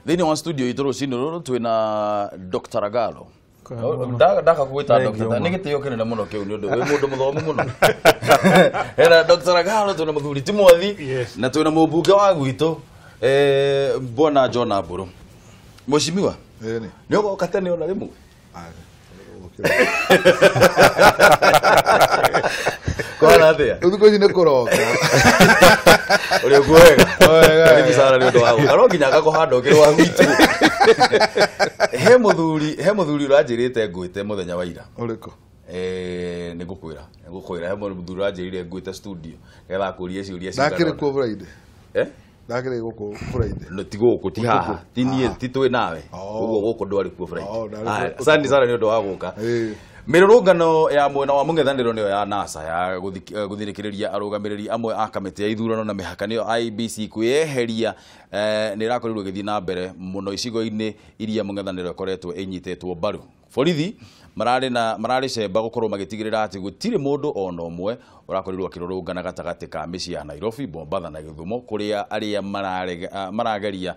Thĩinĩ wa studio itũ rũcinĩ rũrũ twĩna Dr. Ragalo. Ndaka gwĩta Dr. Nĩ gĩtĩo kĩnene mũno kĩu nĩ ũndũ wĩ mũndũ mũthomu mũno. Hena Dr. Ragalo, twĩna mũthuri Timothy na twĩna mũmbunge wa gwitũ Bwana John Ambũrũ. Mheshimiwa, nĩ ũgoka tene ona rĩmwe? Kwana atia? Thikũ ici nĩ kũroka. Ũrĩ ũguo wega? Karibu sana nĩ ũndũ wa gũka. No nginya ngakũhanda ũkĩrĩ wa gwitũ. He mũthuri ũranjĩrĩte ngwĩte mũthenya wa ira. Ũrĩkũ? Nĩ ngũkwĩra. Nĩ ngũkwĩra he mũthuri ũranjĩrire ngwĩte studio nĩgetha akũrie ciũria. Ndakĩrĩ kuo Friday. Eh? Ndakĩrĩ gũkũ Friday. No, ti gũkũ, ti haha, ti niĩ, ti twĩ nawe. Ũguo gũkũ ndwarĩ kuo Friday. Asante sana nĩ ũndũ wa gũka. Mĩrũrũngano ya mwena wa mũng'ethanĩro nĩyo ya NASA ya gũthirĩkĩrĩria arũgamĩrĩri amwe a kamĩtĩ ya ithurano na mĩhaka, nĩyo IEBC, kwĩyeheria nĩ ĩrakorirwo ĩgĩthiĩ na mbere mũno icigo-inĩ iria mũng'ethanĩro ĩkoretwo ĩnyitĩtwo mbaru. Borithi mararĩ na mararĩ cemba gũkorwo magĩtigĩrĩra atĩ gũtirĩ mũndũ ona ũmwe ũrakorirwo akĩrũrũngana gatagatĩ ka mĩciĩ ya Nairobi, Mombatha na Gĩthumo, kũrĩa arĩa marageria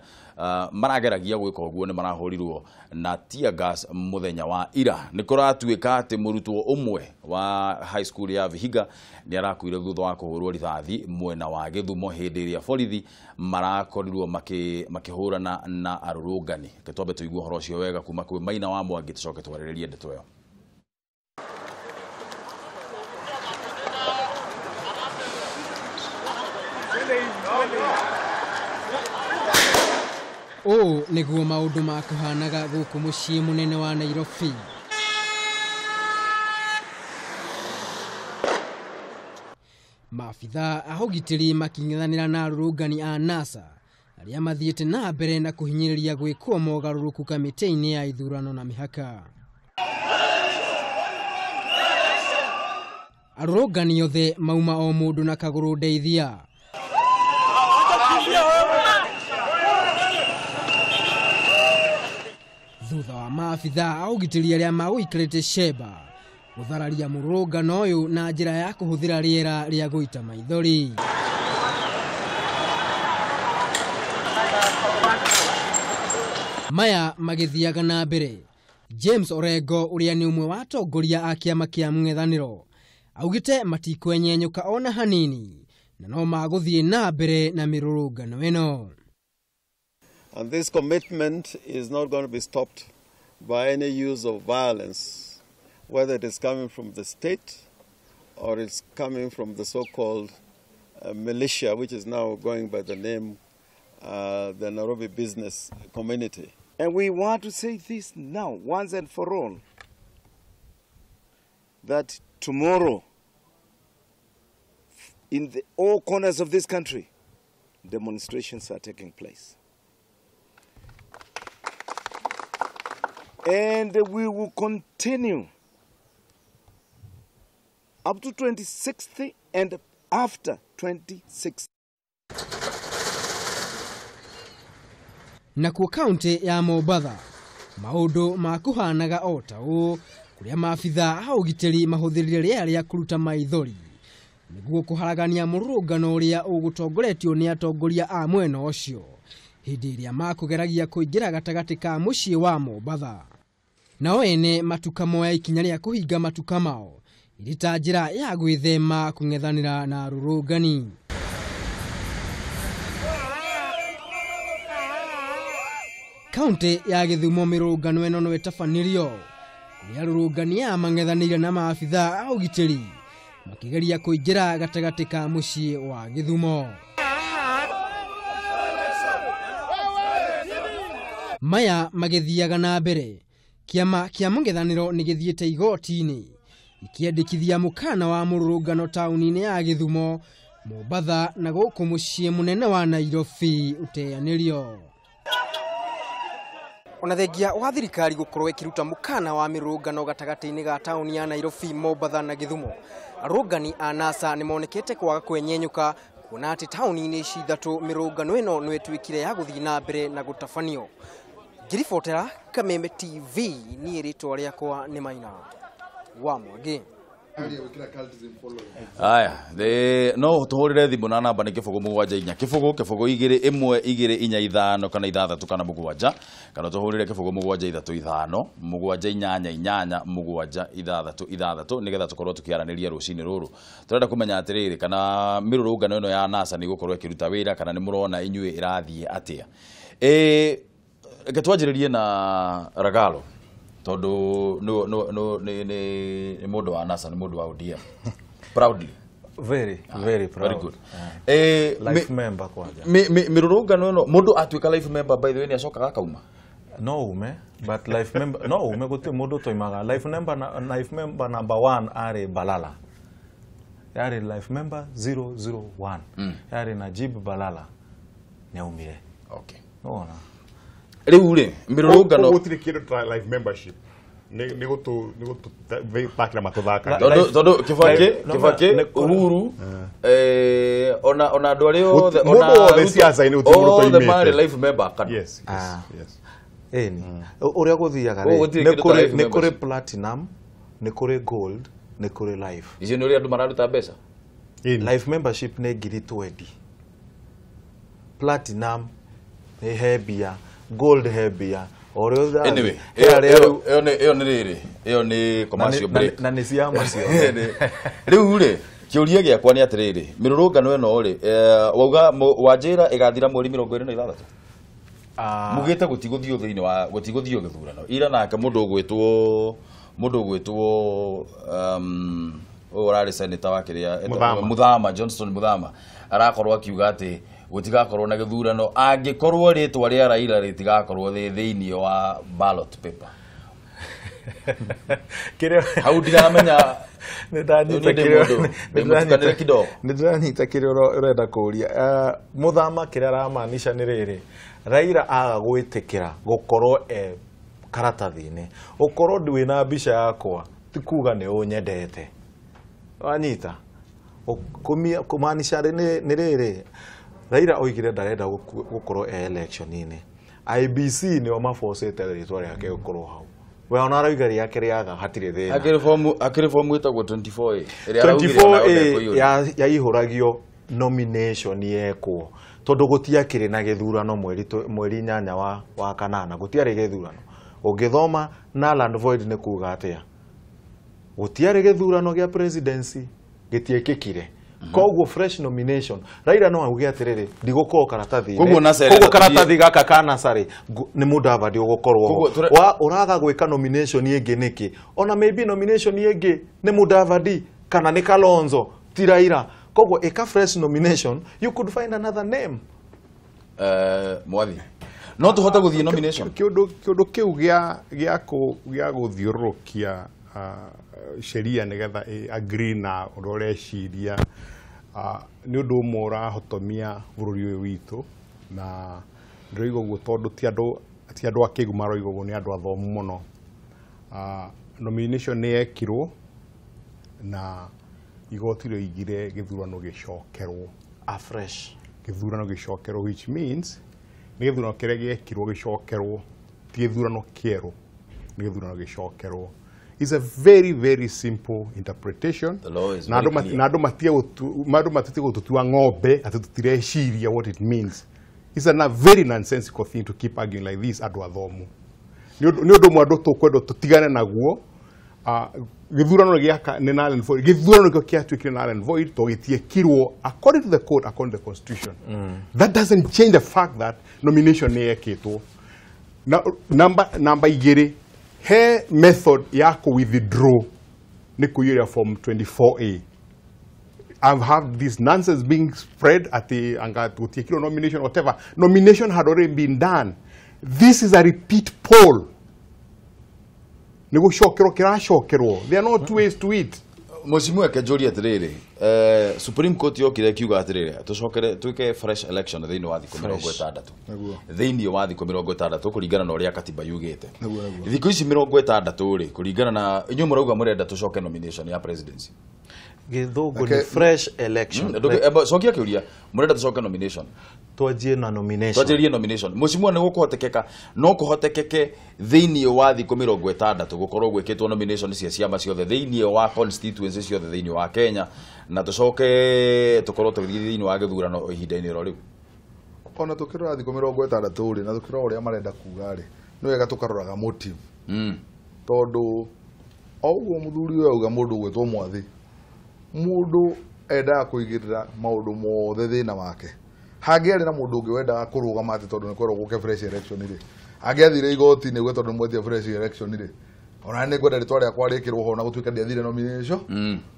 marageragia gwĩka ũguo nĩ marahũrirwo na tear gas mũthenya wa ira. Nĩ kũratuĩka atĩ mũrutwo ũmwe wa high school ya Vihiga nĩ arakuire thutha wa kũhũrwo rithathi mwena wa Gĩthumo hĩndĩ ĩrĩa borithi marakorirwo makĩhũrana na arũrũngani. Reke twambe tũigue ũhoro ũcio wega kuma kwĩ Maina wa Mwangi, tũcoke twarĩrĩrie ndeto ĩyo. Ũũ nĩguo maũndũ makũhanaga gũkũ mũciĩ mũnene wa Nairobi. Maabitha a ũgitĩri makĩng'ethanĩra na arũrũngani a NASA arĩa mathiĩte na mbere na kũhinyĩrĩria gwĩkwo mogarũrũku kamĩtĩ-inĩ ya ithurano na mĩhaka. Arũrũngani othe mauma o mũndũ na kagũrũ ndeithia. Thutha wa maabitha a ũgitĩri arĩa magũikarĩte cemba gũthararia mũrũrũngano ũyũ na njĩra ya kũhũthĩra rĩera rĩa gũita maithori. Maya magĩthiaga na mbere, James Orengo ũrĩa nĩ ũmwe wa atongoria a kĩama kĩa mũng'ethanĩro augĩte matikwenyenyũka ona hanini na no magũthiĩ na mbere na mĩrũrũngano ĩno. And this commitment is not going to be stopped by any use of violence, whether it is coming from the state or it's coming from the so-called militia, which is now going by the name the Nairobi business community. And we want to say this now, once and for all, that tomorrow, in all corners of this country, demonstrations are taking place. And we will continue up to 26th and after 26th. Nakuo kaunti ya Mombatha maũndũ makũhanaga o ta ũũ, kũrĩa maabitha a ũgitĩri mahũthĩrire rĩera rĩa kũruta maithori nĩguo kũharagania mũrũrũngano ũrĩa ũgũtongoretio nĩ atongoria a mwena ũcio hĩndĩ ĩrĩa makũgeragia kũingĩra gatagatĩ ka mũciĩ wa Mombatha. Nao ene matuka moya ikinya rĩa kũhinga matuka mao ĩrĩ ta njĩra ya gwĩthema kũng'ethanĩra na arũrũngani. Kaunti ya Gĩthumo mĩrũrũngano ĩno no ĩtabanirio kũrĩa arũrũngani aya mang'ethanĩire na maabitha a ũgitĩri makĩgeria kũingĩra gatagatĩ ka mũciĩ wa Gĩthumo. Maya magĩthiaga na mbere, kĩama kĩa mũng'ethanĩro nĩ gĩthiĩte igoti-inĩ ikĩandĩkithia mũkana wa mũrũrũngano taũni-inĩ ya Gĩthumo, Mombatha na gũkũ mũciĩ mũnene wa Nairobi ũteanĩrio. Ona thengia wa thirikari gũkorwo ĩkĩruta mũkana wa mĩrũrũngano gatagatĩ-inĩ ga taũni ya Nairobi, Mombatha na Gĩthumo, arũrũngani a NASA nĩ monekete kwaga kwenyenyũka kuona atĩ taũni-inĩ ici ithatũ mĩrũrũngano ĩno no ĩtuĩkire ya gũthiĩ na mbere na gũtabanio. Ngĩribotera Kameme TV, niĩ rĩtwa rĩakwa nĩ Maina wa Mwangi. Aya, no tuhurire thimu na namba ni 0 7 4 0 0 2 1 2 4 5 kana 6 kana 7 kana tuhurire 0 7 3 5 7 8 8 7 6 6 nigetha tukorwo tukiaraniria rucini ruru. Turenda kumenya atiriri kana mirurungano ino ya NASA ni gukorwo ikiruta wira kana ni murona inyui irathie atia. Reke twanjiririe na Ragalo tondu no ni mundu wa NASA, ni mundu wa ODM. Proudly. Very, very proud. Very good. Life member kwanja. Mirurungano ino mundu atuika life member by the way ni acokaga akauma. No ume, but life member no ume guti mundu toimaga. Life member number 1 ari Balala. Yari life member 001. Yari Najib Balala. Nyaumire. Okay. No na. Riu ri mirurungano gutire kindu ta life membership ni gutu pakira matuthaka tondu Kibaki Uhuru ona andu aria othe ona othe ciaca-ini gutire mundu othe toimite mari life member kana yes yes eni uria guthiaga ri ni kuri platinum, ni kuri gold, ni kuri life. Icio ni uria andu mararuta mbeca. Life membership ni 20,000. Platinum ni hebia, gold hebia. Anyway, ĩyo nĩ rĩrĩ, ĩyo nĩ commercial break. Na nĩ ciama ciothe. Rĩu rĩ, kĩũria gĩakwa nĩ atĩrĩrĩ, mĩrũrũngano ĩno rĩ, wauga wanjĩra ĩgathira mweri 26? Mugĩte gũtigũthiĩ thĩinĩ wa gũtigũthiĩ gĩthurano. Ira nake mũndũ ũgwĩtwo ũyũ ũrarĩ senator wa kĩrĩa Muthama, Johnston Muthama, arakorwo akiuga atĩ gutigakorwo na githurano angikorwo ritwa ria Raila ritigakorwo thiini wa ballot paper. Kiria hau ndiramenya ni ndĩranyita kĩrĩa ũrenda kũũria. Muthama kĩrĩa aramaanisha nĩ rĩrĩ, Raila aga gwĩtĩkĩra gũkorwo e karatathi-inĩ, ũkorwo ndwĩ mbica yakwa ti kuga nĩ ũnyendete. Wanyita kumaanisha nĩ rĩrĩ, Raila oigire ndarenda gukorwo e election-inĩ. IBC nĩo mabocete rĩtwa rĩake gũkorwo hau. We ona arauga rĩake rĩaga hatirĩ thĩna. Akĩrĩ fomu ĩtagwo 24A. 24A yaihũragio nomination yekwo tondũ gũtiakĩrĩ na gĩthurano mweri 8 wa kanana, gũtiarĩ gĩthurano. Ũngĩthoma null and void nĩ kuga atĩa? Gũtiarĩ gĩthurano gĩa presidency gĩtiĩkĩkire. Koguo fresh nomination Raila no auge atiriri ndigũkorwo karatathi-inĩ, koguo karatathi gaka ka nasarĩ nĩ Mudavadi ũgũkorwo ho. Wa ũraga gwĩka nomination ĩngĩ nĩkĩ? Ona maybe nomination ĩngĩ nĩ Mudavadi kana nĩ Kalonzo ti Raila. Koguo ĩka fresh nomination, you could find another name. Mwathi no tũhote gũthiĩ nomination kĩũndũ kĩu gĩa gũthiũrũrũkia sheria nigetha agree na ũrĩa ũreciria nĩ ũndũ ũmwe ũrahotomia bũrũri ũyũ witũ, na ndĩroiga ũguo tondũ ti andũ akĩgu maroiga ũguo, nĩ andũ athomu mũno. Nomination nĩ yekirwo na igoti rĩoigire gĩthurano gĩcokerwo afresh, gĩthurano gĩcokerwo, which means nĩ gĩthurano kĩrĩa gĩekirwo gĩcokerwo, ti gĩthurano kĩerũ, nĩ gĩthurano gĩcokerwo. It's a very, very simple interpretation. The law is very clear. Na andũ matitie gũtũtua ng'ombe atĩ tũtireciria what it means. It's a very nonsensical thing to keep arguing like this andũ athomu. Nĩ ũndũ ũmwe andũ tũkwendwo tũtigane naguo. Gĩthurano gĩaka nĩ null and void. Gĩthurano nĩkĩo kĩatuĩkire null and void tondũ gĩtiekirwo according to the code, according to the constitution. That doesn't change the fact that nomination nĩ yekĩtwo. Namba 2, he method ya ku withdraw ni kuyuria form 24A. I've had this nonsense being spread at the anga nomination, whatever. Nomination had already been done. This is a repeat poll. There are no two ways to it. Mheshimiwa Kejori atiriri, Supreme Court yokire kiuga atiriri, tucokere twike fresh election thiini wa thikũ 60. Thiini wa thikũ 60 kuringana na uria katiba yugite. Thikũ ici 60 ri kuringana na inyuĩ mũrauga mũrenda tucoke nomination ya presidency. Gĩthũngũ nĩ fresh election. Cokia kĩũria, mũrenda tũcoke nomination. Twanjie na nomination. Twanjĩrĩrie nomination. Mheshimiwa, nĩ gũkũhotekeka, no kũhotekeke thĩinĩ wa thikũ 60 gũkorwo gwĩkĩtwo nomination cia ciama ciothe thĩinĩ wa constituency ciothe thĩinĩ wa Kenya, na tũcoke tũkorwo tũgĩthiĩ thĩinĩ wa gĩthurano ihinda-inĩ ro rĩu. Ona tũkĩrora thikũ 60 rĩ, na tũkĩrora ũrĩa marenda kuga rĩ, nĩ wega tũkaroraga motive. Tondũ o ũguo mũthuri ũyũ auga mũndũ ũgwĩtwo Mwathi, mũndũ endaga kũigĩrĩra maũndũ mothe thĩna wake. Hangĩarĩ na mũndũ ũngĩ wendaga kũrũgama atĩ tondũ nĩ kwerwo gũke fresh election rĩ, angĩathire igoti-inĩ auge tondũ nĩ mwetia fresh election rĩ, ona nĩ ngwenda rĩtwa rĩakwa rĩkĩrwo ho na gũtuĩka ndiathire nomination.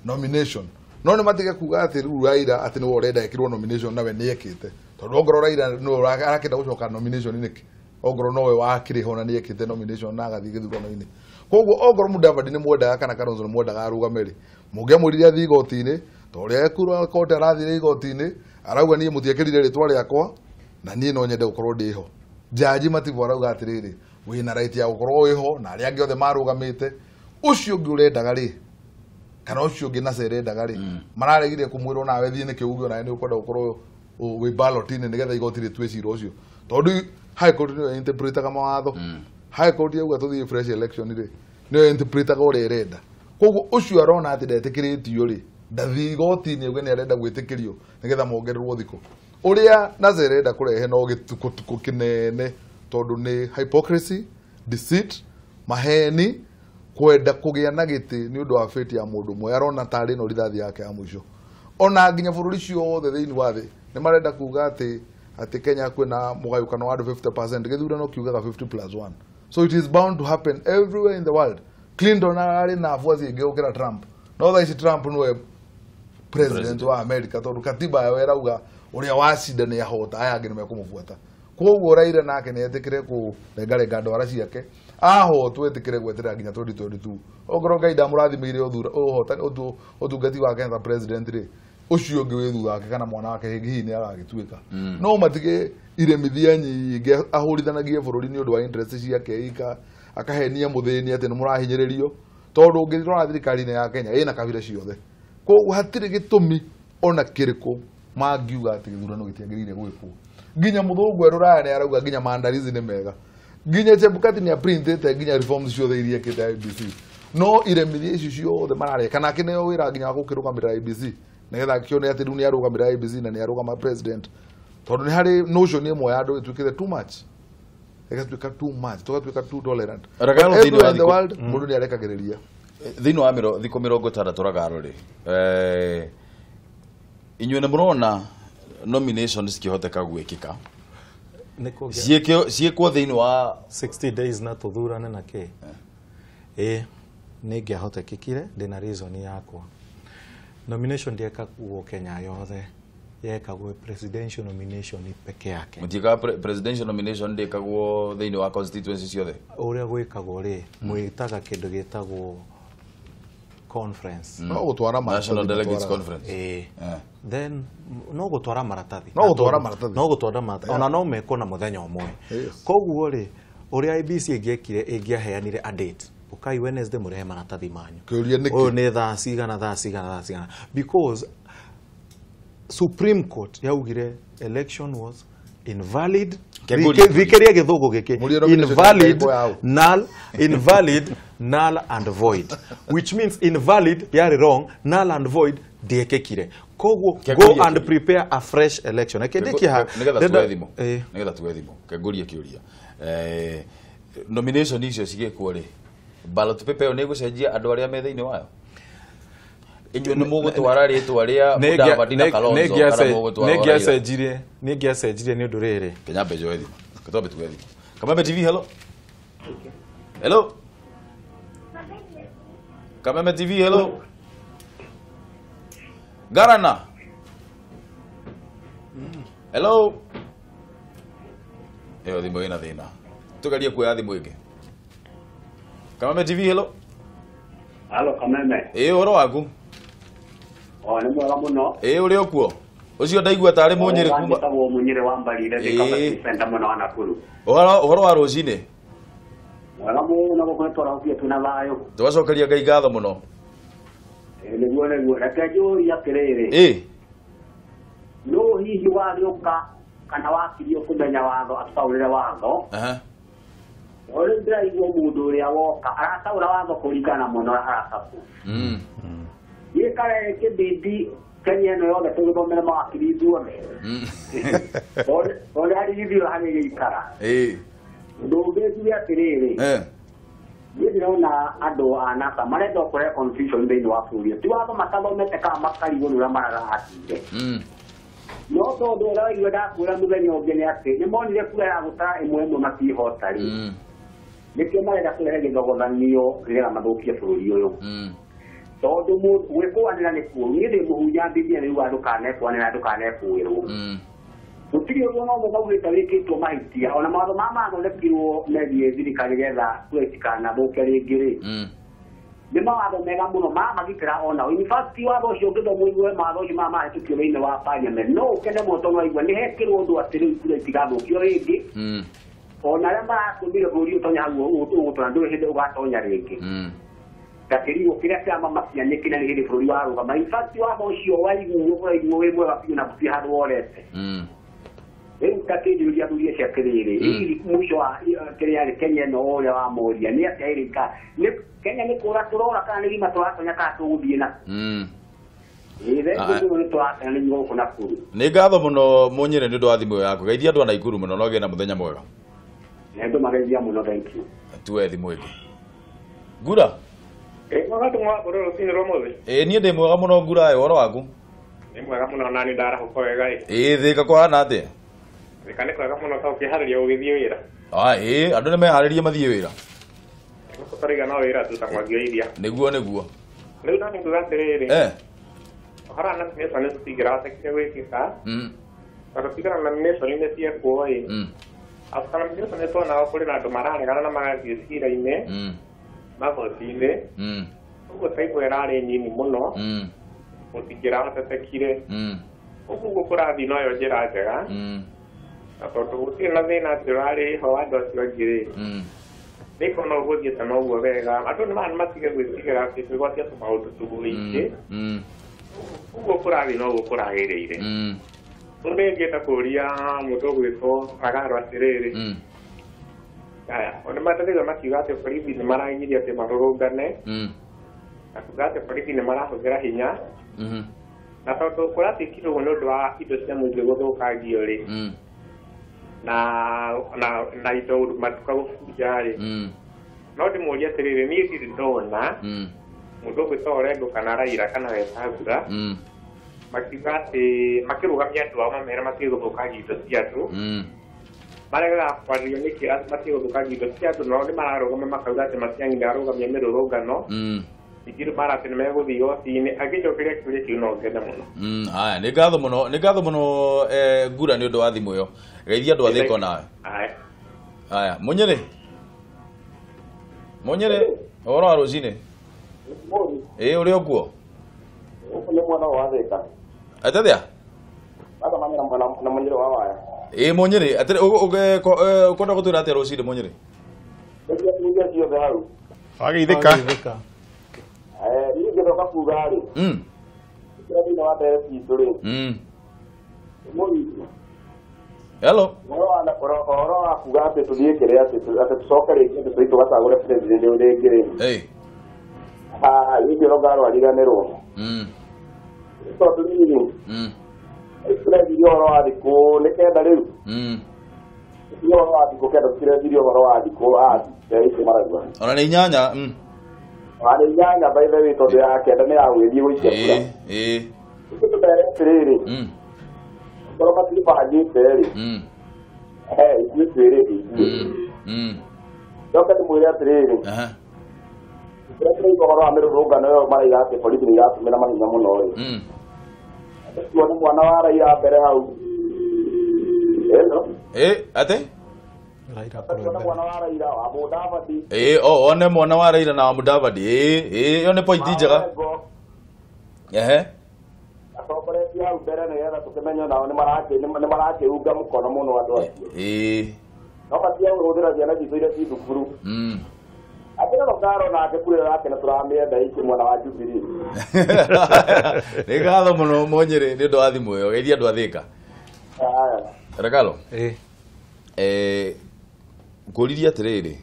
Nomination. No nĩ matige kuga atĩ rĩu Raila atĩ nĩwe ũrenda ĩkĩrwo nomination nawe nĩ ekĩte. Tondũ ongorwo Raila nĩwe arakĩenda gũcoka nomination nĩkĩ? Ongorwo nowe wakĩrĩ ho na nĩ ekĩte nomination na agathiĩ gĩthurano-inĩ. Koguo ongorwo Mudavadi nĩ mwendaga kana Kalonzo nĩ mwendaga arũgame rĩ, mũngĩamwĩrire athiĩ igoti-inĩ, ta ũrĩa ekura kote arathire igoti-inĩ, arauga niĩ mũtiekĩrire rĩtwa rĩakwa na niĩ no nyende gũkorwo ndĩ ho. Jaji Mativo arauga atĩrĩrĩ, wĩna right ya gũkorwo wĩho na arĩa angĩ othe marũgamĩte. Ũcio ũngĩ ũrendaga rĩ, kana ũcio ũngĩ NASA ĩrendaga rĩ, mararegire kũmwĩrwo nawe thiĩ nĩkĩ uge onawe nĩ ũkwenda gũkorwo wĩ ballot-inĩ nĩgetha igoti rĩtue cira ũcio. Tondũ High Court nĩyo interpretaga mawatho. High Court yauga tũthiĩ fresh election rĩ, nĩyo interpretaga ũrĩa ĩrenda. Koguo ũcio arona atĩ ndetĩkĩrĩtio rĩ, ndathiĩ igoti-inĩ auge nĩ arenda gwĩtĩkĩrio nĩgetha mongererwo thikũ. Ũrĩa NASA ĩrenda kũrehe no gĩtukũtukũ kĩnene, tondũ nĩ hypocrisy, deceit, maheni, kwenda kũgĩa na gĩtĩ nĩ ũndũ wa fate ya mũndũ ũmwe. Arona tarĩ no rithathi yake ya mũico. Ona nginya bũrũri ciothe thĩinĩ wa thĩ nĩ marenda kuga atĩ Kenya kwĩna mũgayũkano wa andũ 50%, gĩthurano kiugaga 50+1. So it is bound to happen everywhere in the world. Clinton ararĩ na afuasi aingĩ gũkĩra Trump. No thaa ici Trump nĩwe president wa America, tondũ katiba yao ĩrauga ũrĩa wacinda nĩ ahota, aya angĩ nĩ mekũmũbuata. Koguo Raila nake nĩ etĩkĩre kũrengarenga ndwara ciake, ahotwo etĩkĩre gweterera nginya 2022. Ongorwo Ngai ndamũrathimĩire ũtungati wake ta president rĩ, ũcio ũngĩ wĩ thutha wake kana mwana wake hihi nĩ agagĩtuĩka. No matige iremithia nyingĩ ahũrithanagie bũrũri nĩ ũndũ wa interest ciake ika, akahenia mũthĩni atĩ nĩ mũrahinyĩrĩrio, tondũ ũngĩrora thirikari-inĩ ya Kenya ĩna kabira ciothe. Koguo hatirĩ gĩtũmi ona kĩrĩkũ mangiuga atĩ gĩthurano gĩtiagĩrĩire gwĩkwo. Nginya mũthũngũ erũraya nĩ arauga nginya maandalizi nĩ mega. Nginya Chebukati nĩ aprintĩte nginya reforms ciothe iria ekĩte IEBC. No iremithia ici ciothe marareka, nake nĩo wĩra nginya wa gũkĩrũgamĩrĩra IEBC nĩgetha akĩone atĩ rĩu nĩ arũgamĩrĩra IEBC na nĩ arũgama president. Tondũ nĩ harĩ notion ĩmwe ya andũ ĩtuĩkĩte too much, ĩgatuĩka too much, tũgatuĩka too tolerant. Everywhere in the world mũndũ nĩ arekagĩrĩria. Thĩinĩ wa thikũ 60 Ragaro rĩ, inyuĩ nĩ mũrona nominations cikĩhoteka gwĩkĩka ciĩkwo thĩinĩ wa 60 days na tũthurane na kĩ? Ĩ nĩ ingĩahotekekire, ndĩna reason yakwa. Nomination ndiekagwo Kenya yothe, yekagwo presidential nomination peke yake. Mũtiĩkaga presidential nomination ndĩkagwo thĩinĩ wa constituency ciothe? Ũrĩa gwĩkagwo rĩ, mwĩtaga kĩndũ gĩtagwo conference. No gũtwara maratathi. National Delegates Conference. Then no gũtwara maratathi. No gũtwara maratathi. No gũtwara maratathi. Ona no mekwo na mũthenya ũmwe. Koguo rĩ, ũrĩa IEBC ĩngĩekire, ĩngĩaheanire a date. Ũkai Wednesday mũrehe maratathi manyu. Kĩũria nĩkĩ? Ũyũ nĩ thaa cigana, thaa cigana, thaa cigana. Because Supreme Court yaugire election was invalid. Thikĩria gĩthũngũ gĩkĩ. Invalid, null, invalid, null and void. Which means invalid yarĩ wrong, null and void ndiekĩkire. Koguo go and prepare a fresh election. Nĩgetha tuoe thimũ. Nĩgetha tuoe thimũ. Kengũrie kĩũria. Nomination icio cigĩkwo rĩ, ballot paper ĩyo nĩ ĩgũcenjia andũ arĩa me thĩinĩ wayo? Inyuĩ nĩ mũgũtwara rĩtwa rĩa Mudavadi na Kalonzo kana mũgũtwara Raila? Nĩ ngĩacenjirie nĩ ũndũ rĩrĩ. Kenya mbe njoe thimũ. Twambe tuoe thimũ. Kameme TV, hello. Hello. Kameme TV, hello. Garana. Hello. Ĩyo thimũ ĩna thĩna. Tũgerie kuoya thimũ ĩngĩ. Kameme TV, hello. Halo Kameme. Ĩĩ, ũhoro waku? O nĩ mwega mũno. Ĩĩ, ũrĩ o kuo? Ũcio ndaigua tarĩ Mũnyĩrĩ kuma. Njĩtagwo Mũnyĩrĩ wa Mbarire, ndĩ Kabati Center mwena wa Nakuru. Ũhoro wa rũcinĩ? Mwega mũno gũkũ nĩ twarahũkire twĩna thayũ. Tũgacokeria Ngai ngatho mũno. Nĩguo nĩguo reke njũrie atĩrĩrĩ. No hihi wagĩũka kana wakirio kũmenya watho atũtaũrĩre watho. No rĩu ndĩraigua mũndũ ũrĩa woka arataũra watho kũringana mũno aratabu. Gĩkare kĩbindi Kenya ĩno yothe tũgĩthomere mawakiri ithuothe. Tondũ harĩ gĩthiro harĩ gĩikara. Ũndũ ũngĩ njuge atĩrĩrĩ. Niĩ ndĩrona andũ a NASA marenda kũrehe confusion thĩinĩ wa bũrũri. Ti watho matathomete kana makarigwo nĩ ũrĩa mararatire. No tondũ ũrĩa waigua ndakwĩra mũthenya ũngĩ nĩ atĩ nĩ monire kura ya gũtara ĩmwe ĩmwe matihota rĩ. Nĩkĩo marenda kũrehe gĩthogothanio nĩgetha mathũkie bũrũri ũyũ. Tondũ gwĩkũanĩra nĩ kũũru. Niĩ ndĩ mũhunjia Biblia nĩ yugaga ndũkanekũanĩra ndũkanekũĩrwo. Gũtirĩ ũndũ no maugĩte wĩkĩtwo mahĩtia ona mawatho maya mathondekirwo megiĩ thirikari nĩgetha kura itikanathũke rĩngĩ rĩ. Nĩ mawatho mega mũno mamagitĩra onao. In fact watho ũcio ũngĩthomwo ũigue mawatho ũcio maya mahĩtũkio thĩinĩ wa parliament no ũkene mũno tondũ waigua nĩ hekĩrwo ũndũ atĩ rĩu kura itigathũkio rĩngĩ. Ona arĩa maratũmire bũrũri ũtonye hau ũgũtũra ndũrĩ hĩndĩ ũgatonya rĩngĩ. Gakĩrigwo kĩrĩa kĩramamakia nĩ kĩrĩa nĩ hĩndĩ bũrũri warũgama. In fact watho ũcio waiguo ũraiguo wĩ mwega biũ na gũtirĩ handũ worete. Rĩu takĩnjũria athuri acio atĩrĩrĩ, hihi mũico wa kĩrĩa rĩ Kenya ĩno ũrĩa wamoria nĩ atĩa ĩrĩka nĩ Kenya nĩ kũra tũrora kana nĩ gima tũratonya kana tũgũthiĩ na Nĩ ngatho mũno Mũnyĩrĩ nĩ ũndũ wa thimũ yaku. Geithia andũ a Naikuru mũno na ũgĩe na mũthenya mwega. Nĩ mũno, thank you. Tuwe thimũ ĩngĩ. Ngura. Niĩ ndĩ mwega mũno Ngura, ĩ ũhoro waku? Nĩ mwega mũno na nĩ ndarahũka wega ĩ. Thĩka kũhana atĩa? Thĩka nĩ kwega mũno ta ũkĩharĩria ũgĩthiĩ wĩra. Andũ nĩ meharĩrie mathiĩ wĩra. Gũkũ tũraiga no wĩra tu ta Mwangi wa Iria. Nĩguo nĩguo. Rĩu no nĩnguga atĩrĩrĩ. Ũhoro wa nomination nĩ tũtingĩrahotekire gwĩkĩka. Tondũ tigana na nomination nĩ ciekwo ĩ. After nomination nĩ tuonaga kũrĩ na andũ mararegana na magathiĩ cira-inĩ. Magoti-inĩ. Ũguo taimũ ĩrarĩ nini mũno. Gũtingĩrahotekire. Ũguo ũguo kũrathiĩ noyo njĩra njega. Na tondũ gũtirĩ na thĩna atĩ ũrarĩ ho andũ acio angĩ rĩ. Nĩ no ũgũthiĩte noguo wega. Andũ nĩ matige gwĩtigĩra atĩ kwĩgwatia tũmaũndũ tũingĩ. Ũguo kũrathiĩ noguo kũragĩrĩire. Ũndũ ingĩenda kũũria mũndũ ũgwĩtwo Agaro atĩrĩrĩ. Aya, nĩ mandathĩirwo makiuga atĩ borithi nĩ maragiria atĩ marũrũngane. Na kuga atĩ borithi nĩ marahũthĩra hinya. Na tondũ kũratuĩkire ũguo nĩ ũndũ wa indo cia mũingĩ gũthũkangio rĩ. Na indo matuka gũbunja rĩ. No ndĩmũrie atĩrĩrĩ, niĩ ndirĩ ndona mũndũ ũgwĩtwo Orengo kana Raila kana Wetangula makiuga atĩ makĩrũgamia andũ ao mamera matige gũthũkangia indo cia andũ. Maregaga kwaria nĩkĩ atĩ matige gũthũkangia indo cia andũ, nao nĩ mararũgama makauga atĩ Matiang'i ndarũgamia mĩrũrũngano. Ningĩ mara atĩ nĩ megũthiĩ igoti-inĩ. Angĩnjokeria kĩũria kĩu no ngene mũno. Haya, nĩ ngatho mũno, nĩ ngatho mũno Ngura nĩ ũndũ wa thimũ ĩyo. Geithia andũ a Thĩka nawe. Haya, Mũnyĩrĩ. Mũnyĩrĩ, ũhoro wa rũcinĩ? Ũrĩ o kuo? Gũkũ nĩ mwena wa Thĩka. Atĩrĩa? Athamania na Mũnyĩrĩ wa Waya. Mũnyĩrĩ, atĩrĩ ũkwenda gũtwĩra atĩa rũcinĩ Mũnyĩrĩ? Nĩnginya ciothe hau. Wageithĩka. Niĩ ngĩcoka kuga rĩ. Kĩrĩa thĩinĩ wa ndereti itũ rĩ. Hello. Ũhoro wa kuga atĩ tũthiĩ kĩrĩa atĩ tũcoke rĩngĩ atĩ tũthiĩ tũgacagũre president rĩngĩ rĩ. Niĩ ngĩona arariganĩrwo. Tondũ rĩrĩ. Tũreciria ũhoro wa thikũ nĩ kenda rĩu. Ũhoro wa thikũ kenda tũtireciria ũhoro wa thikũ icio marauga. Ona nĩ inyanya. Arĩ inyanya by the way tondũ ya kenda nĩ ya gũgĩthiĩ gũikia kura. Tũtere atĩrĩrĩ. Korwo matiribangĩte rĩ. Ithuĩ twĩrĩte ithuĩ. Njoke ndĩmwĩre atĩrĩrĩ. Kĩrĩa kĩraigua ũhoro wa mĩrũrũngano ĩyo maraiga atĩ borithi nĩ iratũmĩra mahinya mũno rĩ. Tuone mwana wa Raila mbere hau. Hello. Atĩ? Tuone mwana wa Raila wa Mudavadi. One mwana wa Raila na wa Mudavadi. Ĩyo nĩ point njega. Atongoretie hau mbere nĩgetha tũkĩmenye nao nĩ marakĩunga mũkono mũno andũ acio. No matige kũhũthĩra ciana citũ iria ci thukuru. Akina Rogaro nake kura yake na tũramĩenda iki mwena wa Jubilee. Nĩ ngatho mũno Monyere nĩ ũndũ wa thimũ ĩyo. Geithia andũ a Thika. Regalo. Ngũririe atĩrĩrĩ,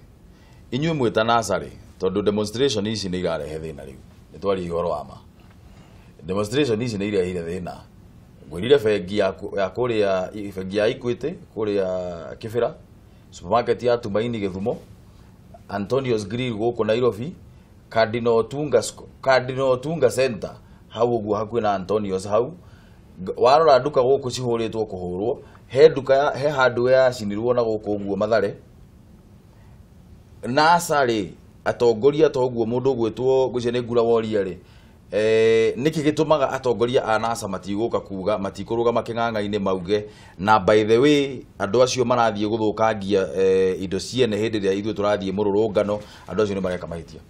inyuĩ mwĩta NASA rĩ, tondũ demonstration ici nĩ irarehe thĩna rĩu. Nĩ twaria ũhoro wa ma. Demonstration ici nĩ irehire thĩna. Ngwĩrire bengi ya kũrĩa bengi ya Equity kũrĩa Kibera, supermarket ya Tumaini Gĩthumo, Antonio's Grill gũkũ Nairobi, Cardinal Otunga Center hau ũguo hakuhĩ na Antonio's hau. Warora nduka gũkũ cihũrĩtwo kũhũrwo, he nduka he hardware yacinirwo na gũkũ ũguo Mathare. NASA rĩ, atongoria ta ũguo mũndũ ũgwĩtwo ngwĩciria nĩ Ngura Woria rĩ, nĩkĩ gĩtũmaga atongoria a NASA matigũka kuga matikũrũgama kĩng'ang'a-inĩ mauge na by the way andũ acio marathiĩ gũthũkangia indo ciene hĩndĩ ĩrĩa ithuĩ tũrathiĩ mũrũrũngano, andũ acio nĩ mareka mahĩtia.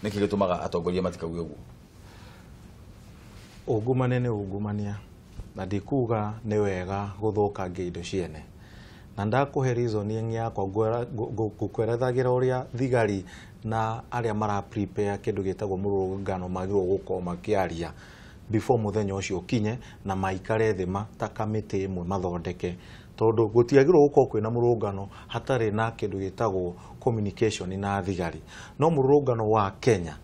Nĩkĩ gĩtũmaga atongoria matikauge ũguo? Ungumania nĩ ungumania na ndikuga nĩ wega gũthũkangia indo ciene na ndakũhe reasoning yakwa ngũkwerethagĩra ũrĩa thigari na arĩa mara prepare kĩndũ gĩtagwo mũrũrũngano magĩrĩirwo gũkorwo makĩaria before mũthenya ũcio ũkinye na maikare thĩ ta kamĩtĩ ĩmwe mathondeke tondũ gũtiagĩrĩirwo gũkorwo kwĩna mũrũrũngano hatarĩ na kĩndũ gĩtagwo communication na thigari. No mũrũrũngano wa Kenya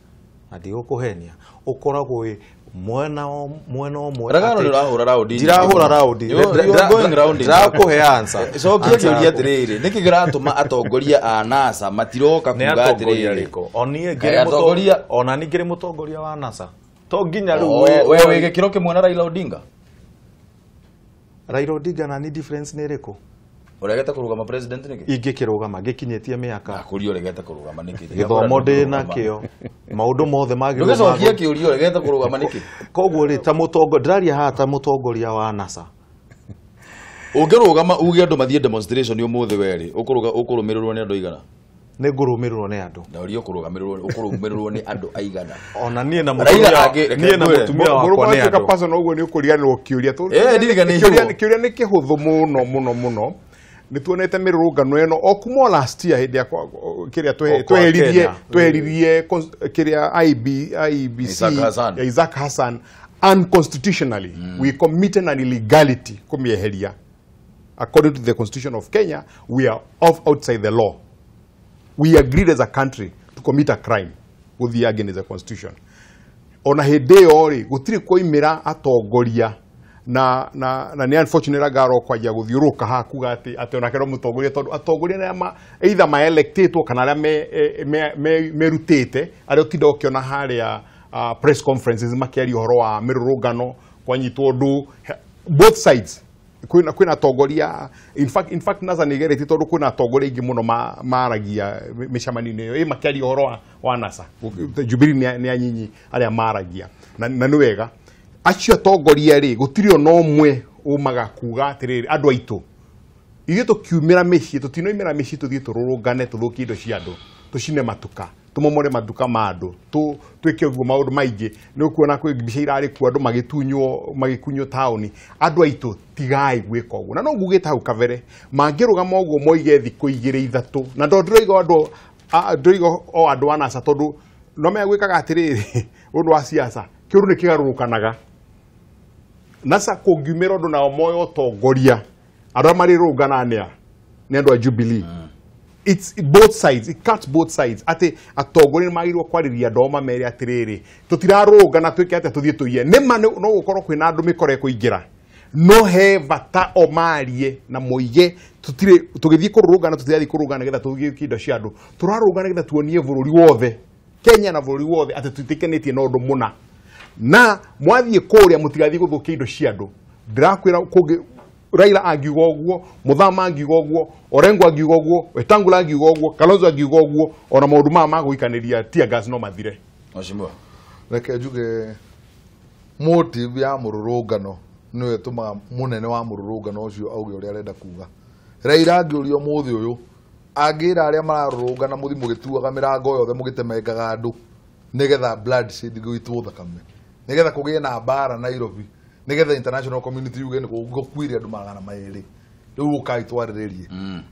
na ndigũkũhenia ũkoragwo wĩ mwena ũmwe. Ragano nĩũrahũra raundi. Ndirahũra raundi. Ndĩrakũhe answer. Cokia kĩũria atĩrĩrĩ, nĩkĩ kĩratũma atongoria a NASA matiroka kuga atĩrĩrĩ? Ona niĩ ngĩrĩ mũtongoria wa NASA. To nginya rĩu we wĩ gĩkĩro kĩmwe na Raila Odinga? Raila Odinga na ni difference nĩ ĩrĩkũ? Ũregete kũrũgama president nĩkĩ? Ingĩkĩrũgama ngĩkinyĩtie mĩaka. Nakũria ũregete kũrũgama nĩkĩ? Gĩthomo ndĩ nakĩo. Maũndũ mothe magĩrĩirwo. Ndũgĩcokie kĩũria ũregete kũrũgama nĩkĩ? Koguo rĩ ta mũtongoria ndĩraria haha ta mũtongoria wa NASA. Ũngĩrũgama uge andũ mathiĩ demonstration ũmũthĩ werĩ, ũkũrũmĩrĩrwo nĩ andũ aigana? Nĩ ngũrũmĩrĩrwo nĩ andũ. Na ũria ũkũrũmĩrĩrwo nĩ andũ aigana. Ona niĩ na mũtumia wakwa nĩ andũ. Person ũguo nĩ ũkũriganĩrwo kĩũria. Kĩũria nĩ kĩhũthũ mũno mũno mũno. Nĩ tuonete mĩrũrũngano ĩno o kuma last year hĩndĩ ya kĩrĩa tweheririe kĩrĩa IEBC ya Isaac Hassan unconstitutionally. We committed an illegality kũmĩeheria. According to the Constitution of Kenya, we are off outside the law. We agreed as a country to commit a crime gũthiĩ against the Constitution. Ona hĩndĩ ĩyo rĩ gũtirĩ kwoimĩra atongoria na nĩ unfortunate Ragaro kwanjia gũthiũrũka haha kuga atĩ onake no mũtongoria tondũ atongoria nĩ either maelectĩtwo kana arĩa merutĩte arĩa ũtinda ũkĩona harĩa press conferences makĩaria ũhoro wa mĩrũrũngano kwanyitwo ũndũ both sides kwĩna atongoria. In fact NASA nĩ ĩgeretie tondũ kwĩna atongoria aingĩ mũno maragia mĩcemanio-inĩ ĩyo makĩaria ũhoro wa NASA. Jubilee nĩ anyinyi arĩa maragia na nĩ wega acio atongoria rĩ gũtirĩ ona ũmwe umaga kuga atĩrĩrĩ andũ aitũ ithuĩ tũkiumĩra mĩciĩ tũtinoimĩra mĩciĩ tũthiĩ tũrũrũngane tũthũkie indo cia andũ tũcine matuka tũmomore matuka ma andũ twĩke ũguo maũndũ maingĩ. Nĩ ũkuona kwĩ mbica irarĩ kuo andũ magĩtunywo magĩkunywo taũni. Andũ aitũ tigai gwĩka ũguo. Na no ngugĩte hau kabere mangĩrũgama ũguo moige thikũ igĩrĩ ithatũ na ndĩroiga andũ ndĩroiga o andũ a NASA tondũ no megwĩkaga atĩrĩrĩ ũndũ wa siasa kĩũndũ nĩ kĩgarũrũkanaga. NASA kũngiumĩra ũndũ nao moyo ũtongoria andũ arĩa marĩrũngana nĩa nĩ andũ a Jubilee. It's both sides, it cuts both sides. Atĩ atongoria nĩ magĩrĩirwo kwarĩria andũ ao mamere atĩrĩrĩ tũtirarũngana twĩke atĩa tũthiĩ tũiye. Nĩma no gũkorwo kwĩna andũ mĩkora ĩkũingĩra no he bata o marie na moige tũtirĩ tũgĩthiĩ kũrũrũngana tũtirathiĩ kũrũngana nĩgetha tũthũkie indo cia andũ, tũrarũngana nĩgetha tuonie bũrũri wothe Kenya na bũrũri wothe atĩ tũtĩkanĩtie na ũndũ mũna na mwathiĩ kũrĩa mũtigathiĩ gũthũkia indo cia andũ. Ndĩrakwĩra kũngĩ Raila angiuga ũguo, Muthama angiuga ũguo, Orengo angiuga ũguo, Wetangula angiuga ũguo, Kalonzo angiuga ũguo, ona maũndũ maya ma gũikanĩria tear gas no mathire. Mheshimiwa, reke njuge motive ya mũrũrũngano nĩyo ĩtũmaga mũnene wa mũrũrũngano ũcio auge ũrĩa arenda kuga. Raila angĩũrio ũmũthĩ ũyũ angĩra arĩa mararũrũngana mũthiĩ mũgĩtuaga mĩrango yothe mũgĩtemengaga andũ nĩgetha bloodshed gũitwo thakame nĩgetha kũgĩe na mbara Nairobi nĩgetha international community yuge nĩ gũkuire andũ 200 rĩu ũkai twarĩrĩrie.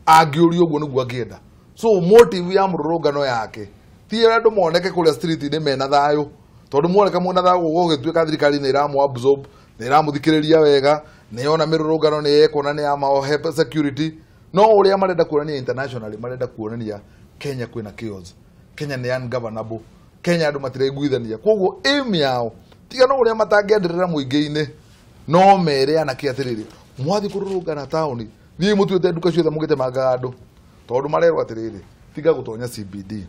Angĩũrio ũguo nĩguo angĩenda. So motive ya mũrũrũngano yake Ti andũ moneke kũrĩa street-inĩ mena thayũ, tondũ muoneka mwena thayũ gũgĩtuĩka thirikari nĩ ĩramũ absorb, nĩ ĩramũthikĩrĩria wega, nĩ yona mĩrũrũngano nĩ yekwo na nĩ yamahe security. No ũrĩa marenda kuonania internationally, marenda kuonania Kenya kwĩna chaos, Kenya nĩ ungovernable, Kenya andũ matiraiguithania. Koguo aim yao tiga no ũrĩa matangĩenderera mũingĩ-inĩ, no mere anake atĩrĩrĩ, mwathi kũrũrũngana taũni, thiĩ mũtuĩte nduka ciothe mũgĩtemangaga andũ, tondũ marerwo atĩrĩrĩ, tiga gũtonya CBD.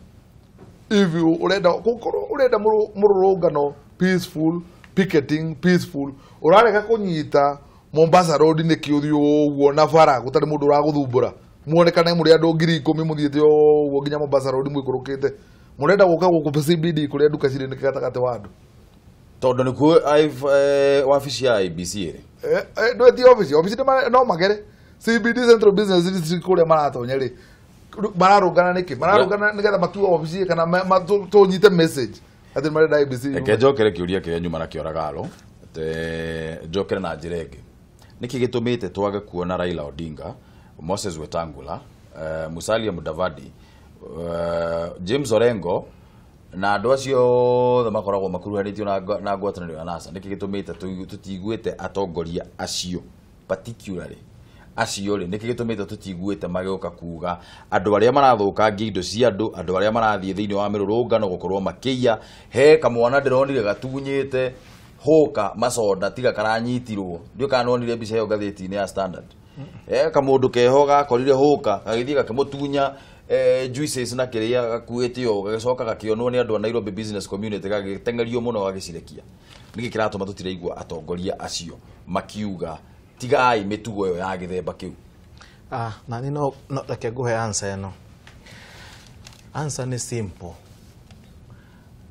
If you urenda gukorwo urenda mururungano peaceful picketing peaceful, urarega kunyita Mombasa Road nä kä å thiå å na bara gå tarä må ndå å ragå muonekane må rä andå 10,000 må thiä te å guo nginya Mombasa Road mwä kå rå kä te, må renda gå ka gå kå CBD kå rä a nduka cirä nä gatagatĩ wa andå, tondå nä kuo wabici ya IEBC ä rä ndwä obici obici no magere CBD Central Business District kå rä a maratonya rä mararũngana nĩkĩ, mararũngana nĩgetha matue obici kana tũnyite message atĩ marenda IEBC. Reke njokere kĩũria kĩrĩa nyuma nakĩo Ragalo, njokere na njĩra ĩngĩ. Nĩkĩ gĩtũmĩte twage kuona Raila Odinga, Moses Wetangula, Musalia Mudavadi, James Orengo na andũ acio othe makoragwo makuruhanĩtio na ngwatanĩro ya NASA? Nĩkĩ gĩtũmĩte tũtiguĩte atongoria acio particularly acio rĩ, nĩkĩ gĩtũmĩte tũtiguĩte magĩũka kuga andũ arĩa marathũkangia indo cia andũ, andũ arĩa marathiĩ thĩinĩ wa mĩrũrũngano gũkorwo makĩiya? He kamwana ndĩronire gatunyĩte hũka maconda tiga karanyitirwo, ndiũ kana nonire mbica ĩyo ngathĩti-inĩ ya Standard. Kamũndũ keho gakorire hũka gagĩthiĩ gakĩmũtunya juices na kĩrĩa gakuĩte ũũ, gagĩcoka gakĩonwo nĩ andũ a Nairobi business community, gagĩteng'erio mũno gagĩcirekia. Nĩkĩ kĩratũma tũtiraigua atongoria acio makiuga tigai mĩtugo ĩyo ya gĩthemba kĩu? Na nĩ no reke ngũhe answer ĩno. Answer nĩ simple,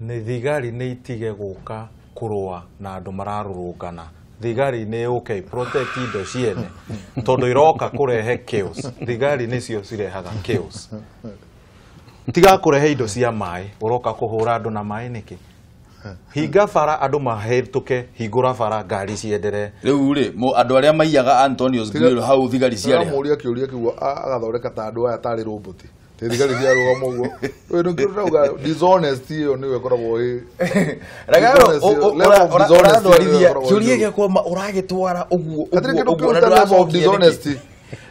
nĩ thigari nĩ itige gũka kũrũa na andũ mararũrũngana. Thigari nĩ yũke protect indo ciene, tondũ iroka kũrehe chaos. Thigari nĩcio cirehaga chaos. Tiga kũrehe indo cia maĩ, ũroka kũhũra andũ na maĩ nĩkĩ? Hinga bara andũ mahĩtũke, hingũra bara ngari cienderee. Rĩu rĩ, andũ arĩa maiyaga Antonio's Grill hau thigari ciarĩ. Mũria kĩũria kĩu agathondeka ta andũ aya tarĩ robot. Ti thigari ciarũgama ũguo. Rĩu nĩkĩo ndĩrauga dishonesty ĩyo nĩyo ĩkoragwo ĩ Ragaro, ũratwarithia kĩũria gĩakwa ũragĩtwara ũguo ũguo na ndũracokia nĩkĩ?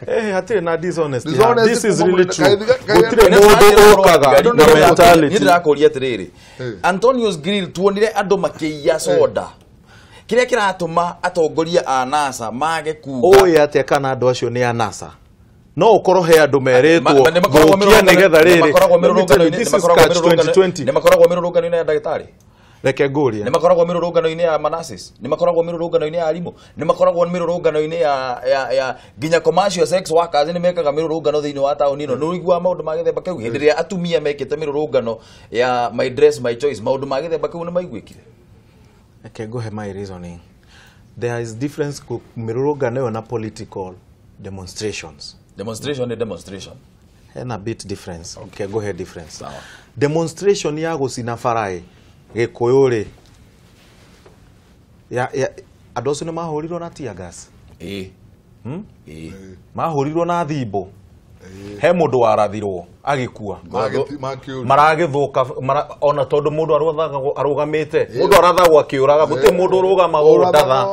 Hatirĩ na dishonesty. This is really true. Gũtirĩ mũndũ ũkaga na mentality. Niĩ ndĩrakũria atĩrĩrĩ, Antonio's Grill tuonire andũ makĩiya soda. Kĩrĩa kĩratũma atongoria a NASA mage kuga ũĩ atĩa kana andũ acio nĩ a NASA? No ũkorwo he andũ merĩtwo gũkia nĩgetha rĩrĩ. This is catch 2020. Nĩ makoragwo mĩrũrũngano-inĩ ya ndagĩtarĩ? Reke ngũrie. Nĩ makoragwo mĩrũrũngano-inĩ ya manasis, nĩ makoragwo mĩrũrũngano-inĩ ya arimũ, nĩ makoragwo mĩrũrũngano-inĩ ya nginya commercial sex workers nĩ mekaga mĩrũrũngano thĩinĩ wa taũni ĩno. Nĩ ũiguaga maũndũ ma gĩthemba kĩu? Hĩndĩ ĩrĩa atumia mekĩte mĩrũrũngano ya my dress my choice, maũndũ ma gĩthemba kĩu nĩ maiguĩkire? Reke ngũhe my reasoning. There is difference mĩrũrũngano ĩyo na political demonstrations. Demonstration ni demonstration. Hena bit difference. Okay, go ahead difference. Sawa. Demonstration ya gũcina bara Gĩkũyũ rĩ, ya andũ acio nĩ mahũrirwo na tear gas. Mahũrirwo na thimbo. He mũndũ warathirwo agĩkua. Maragĩthũka ona tondũ mũndũ arũgamĩte, mũndũ arathagwo akĩũraga, gũtirĩ mũndũ ũrũgamaga ndatha.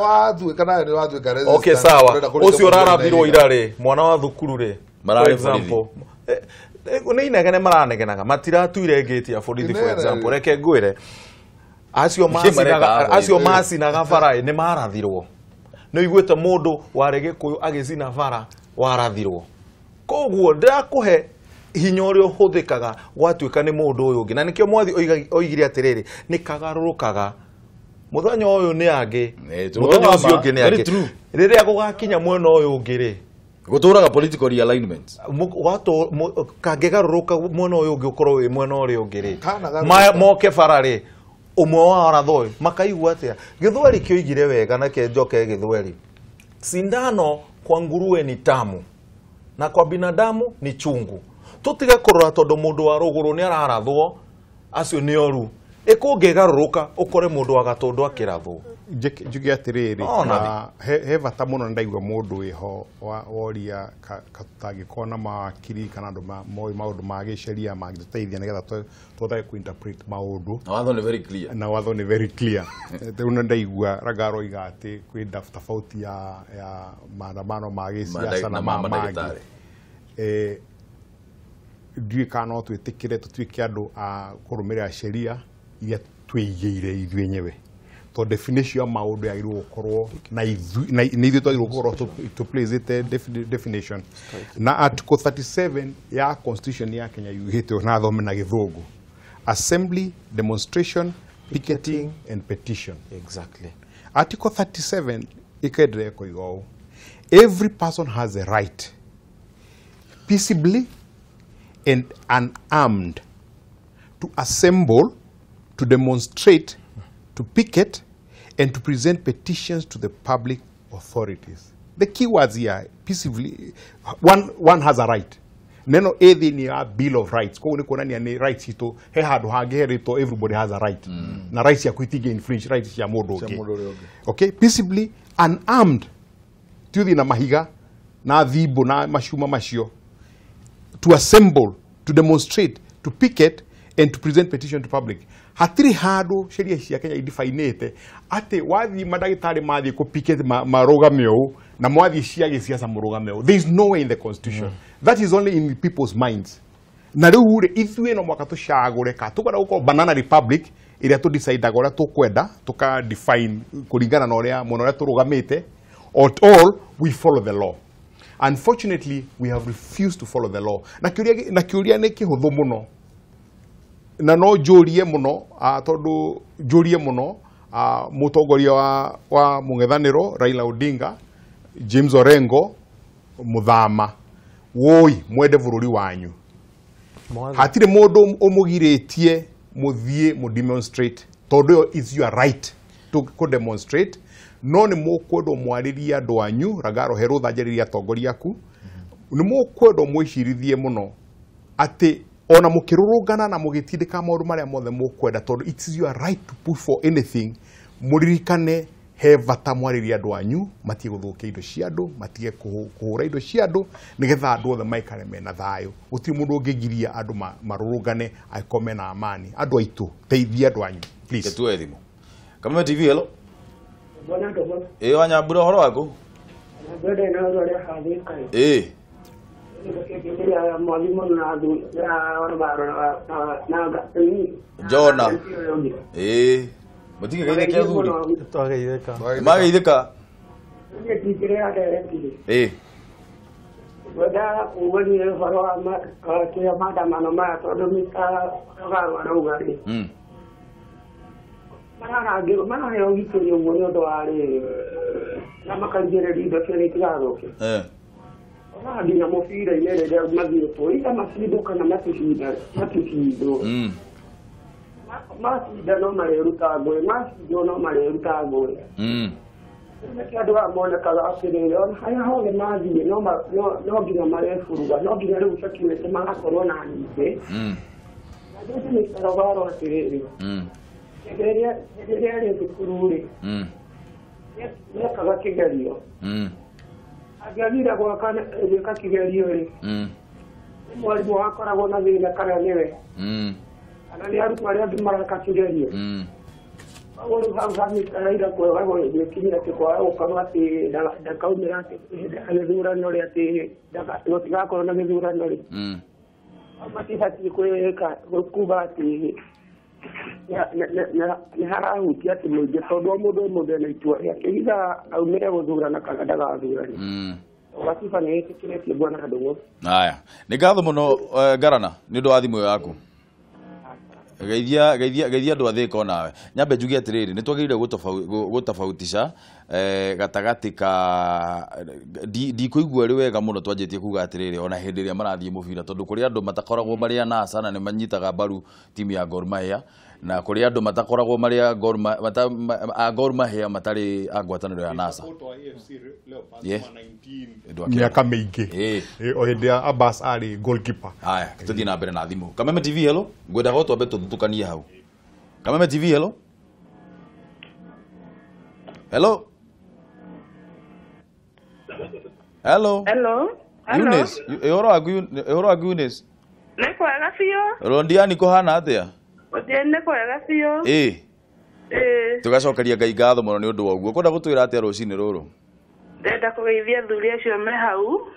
Okay, sawa. Ũcio ũrarathirwo ira rĩ, mwana wa thukuru rĩ, for example, nĩ inegene maranegenaga, matiratuire ngĩti ya borithi for example. Reke ngwĩre, acio macinaga bara nĩ marathirwo. Nĩ ũiguĩte mũndũ warĩ Gĩkũyũ agĩcina bara warathirwo. Koguo ndĩrakũhe hinya ũrĩa ũhũthĩkaga gwatuĩka nĩ mũndũ ũyũ ũngĩ. Na nĩkĩo Mwathi oigire atĩrĩrĩ, nĩ kagarũrũkaga. Mũthenya ũyũ nĩ angĩ, mũthenya ũcio ũngĩ nĩ angĩ. Rĩrĩa gũgakinya mwena ũyũ ũngĩ rĩ, gũtũraga political realignment. Kangĩgarũrũka mwena ũyũ ũngĩ ũkorwo wĩ mwena ũrĩa ũngĩ rĩ, moke bara rĩ, ũmwe wao arathwo makaigua atĩa? Gĩthweri kĩoigire wega, na njoke gĩthweri. Sindano kwa nguruwe ni tamu na kwa binadamu ni chungu. Tutige kũrora tondũ mũndũ wa rũgũrũ nĩ ararathwo, acio nĩ oru. Ĩkũngĩgarũrũka ũkore mũndũ wa Gatũndũ akĩrathwo. njuge atiriri he bata muno ndaigua mundu wiho woria katangĩkorwo na mawakiri kana andu moĩ maũndũ ma gĩceria mangĩtũteithia nĩgetha tũhotage kũ-interpret maũndũ. Na watho nĩ very clear. Na watho nĩ very clear. Rĩu nĩ ndaigua Ragaro oiga atĩ kwĩ tofauti ya maandamano ma gĩciaca na ma mangĩ. Ndiũĩ kana no twĩtĩkĩre tũtuĩke andũ a kũrũmĩrĩra sheria iria twĩigĩire ithuĩ enyewe. To definition ya maũndũ yagĩrĩirwo gũkorwo na ithuĩ twagĩrĩirwo gũkorwo tũplacĩte definition. Na article 37 ya constitution ya Kenya yugĩte na thome na gĩthũngũ. Assembly, demonstration, picketing and petition. Exactly. Article 37 ĩkenderea kũiga ũũ. Every person has a right peaceably and unarmed to assemble, to demonstrate, to picket, and to present petitions to the public authorities. The key words here, peaceably, one has a right. Neno ethi ni a bill of rights. Kwa kuonania ni rights ito he handu hangiheritwo everybody has a right. Na rights yaku itingi infringe rights cia mundu ungi. Okay, peaceably unarmed. Tiuthi na mahiga na thimbo na macuma macio. To assemble, to demonstrate, to picket, and to present petition to public. Hatiri handu sheria cia Kenya idifainite ati wathi mandagitari mathi ku picket marugame ũũ na mwathi cia gĩciaca mũrugame ũũ. There is nowhere in the constitution. That is only in people's minds. Na rĩu rĩ ithuĩ no mwaka tũcagũre ka tũkwenda gũkorwo banana republic ĩrĩa tũdecidaga ũrĩa tũkwenda tũka define kũringana na ũrĩa mwena ũrĩa tũrũgamĩte. At all we follow the law. Unfortunately, we have refused to follow the law. Na kĩũria nĩ kĩhũthũ mũno. Na no njũrie mũno tondũ njũrie mũno mũtongoria wa mũng'ethanĩro Raila Odinga, James Orengo, Muthama, woi mwende bũrũri wanyu. Hatirĩ mũndũ ũmũgirĩtie mũthiĩ mũ demonstrate tondũ ĩyo is your right to kũ demonstrate. No nĩ mũkwendwo mwarĩrie andũ anyu. Ragaro he rũtha njarĩrie atongoria aku. Nĩ mũkwendwo mwĩcirithie mũno atĩ ona mũkĩrũrũngana na mũgĩtindĩka maũndũ marĩa mothe mũkwenda tondũ it is your right to push for anything. Mũririkane he bata mwarĩrie andũ anyu matige gũthũkia indo cia andũ, matige kũhũra indo cia andũ nĩgetha andũ othe maikare mena thayũ. Gũtirĩ mũndũ ũngĩgiria andũ marũrũngane angĩkorwo mena amani. Andũ aitũ, teithia andũ anyu please. Tuoe thimũ. Kameme TV, hello. Ĩĩ Wanyambura, ũhoro waku? Ĩĩ. Jona. Ĩĩ. Mũtingĩgeithĩka athuri? Twageithĩka. Mageithĩka? Ĩĩ. Ngwendaga kuga niĩ ũhoro wa kĩrĩa maandamano maya tondũ Mr. Rogaro arauga rĩ. Mararangĩrwo maraheo ũgitĩri ũguo nĩ ũndũ wa rĩrĩ na makarigĩrĩria indo ciothe itigathũke. Ona nginya mũbira-inĩ rĩrĩa mathiĩtwo either macindwo kana maticindwo. Macinda no marĩruta ngũĩ, macindwo no marĩruta ngũĩ. Nĩkĩo andũ aya monekaga atĩrĩrĩ ona harĩa hothe mathiĩ no nginya mareburuga, no nginya rĩu security magakorwo na nyingĩ. Na njuge Mr. Rogaro atĩrĩrĩ hĩndĩ ĩrĩa arĩ thukuru rĩ nĩekaga kĩgerio. Angĩagire gwĩka kĩgerio rĩ nĩ mwarimũ wakoragwo na thĩna kana nĩwe kana nĩ arutwo arĩa angĩ mareka kĩgerio. Koguo rĩu hau ha Mr. Raila kwaga gwĩkinyĩra atĩ kwaga gũkorwo atĩ ndakaumĩra atĩ gĩthurano rĩ atĩ gũtigakorwo na gĩthurano rĩ matibatiĩ kwĩka kuga atĩ nĩ harahutia atĩ mũingĩ tondũ o mũndũ o mũndũ ena itua rĩake either aumĩre gũthurana kana ndagathurane. Gatiba nĩ ĩtĩkĩrĩtie bwana Ndũng'ũ. Haya, nĩ ngatho mũno Ngarana nĩ ũndũ wa thimũ ĩyo yaku. Geithia geithia geithia andũ a Thĩka onawe. Nyambe njuge atĩrĩrĩ, nĩ twagĩrĩire gũtofautisha gatagatĩ ka ndikũigua rĩ wega mũno twanjĩtie kuga atĩrĩrĩ ona hĩndĩ ĩrĩa marathiĩ mũbira tondũ kũrĩ andũ matakoragwo marĩ a NASA na nĩ manyitaga mbaru timu ya Gor Mahia na kũrĩ andũ matakoragwo marĩ a Gor Mahia matarĩ a ngwatanĩro ya NASA. Mĩaka mĩingĩ o hĩndĩ ya Abbas arĩ goalkeeper. Haya, tũthiĩ na mbere na thimũ. Kameme TV, hello. Ngwendaga twambe tũthutũkanie hau. Kameme TV, hello. Hello. Hello. Hello. Eunice, ũhoro waku Eunice? Nĩ kwega biũ. Rondiani kũhana atĩa? Nĩ kwega biũ. Ĩĩ. Tũgacokeria Ngai ngatho mũno nĩ ũndũ wa ũguo. Ũkwenda gũtwĩra atĩa rũcinĩ rũrũ? Ndĩrenda kũgeithia athuri acio me hau.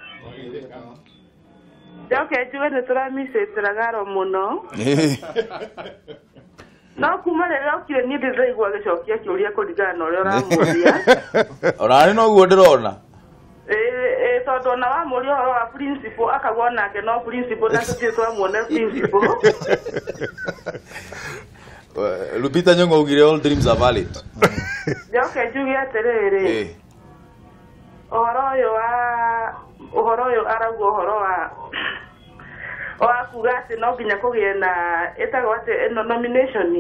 Njoke njuge nĩ tũramicĩte Ragaro mũno. No kuma rĩrĩa okire niĩ ndĩraigua agĩcokia kĩũria kũringana na ũrĩa ũramũria. Ona nĩ noguo ndĩrona. Tondũ ona wamũria ũhoro wa principal akauga onake no principal na tũtirĩ twamuona principal. Lupita Nyong'o augire all dreams are valid. Njoke njuge atĩrĩrĩ, ũhoro ũyũ arauga ũhoro wa kuga atĩ no nginya kũgĩe na ĩtagwo atĩ ĩno nomination.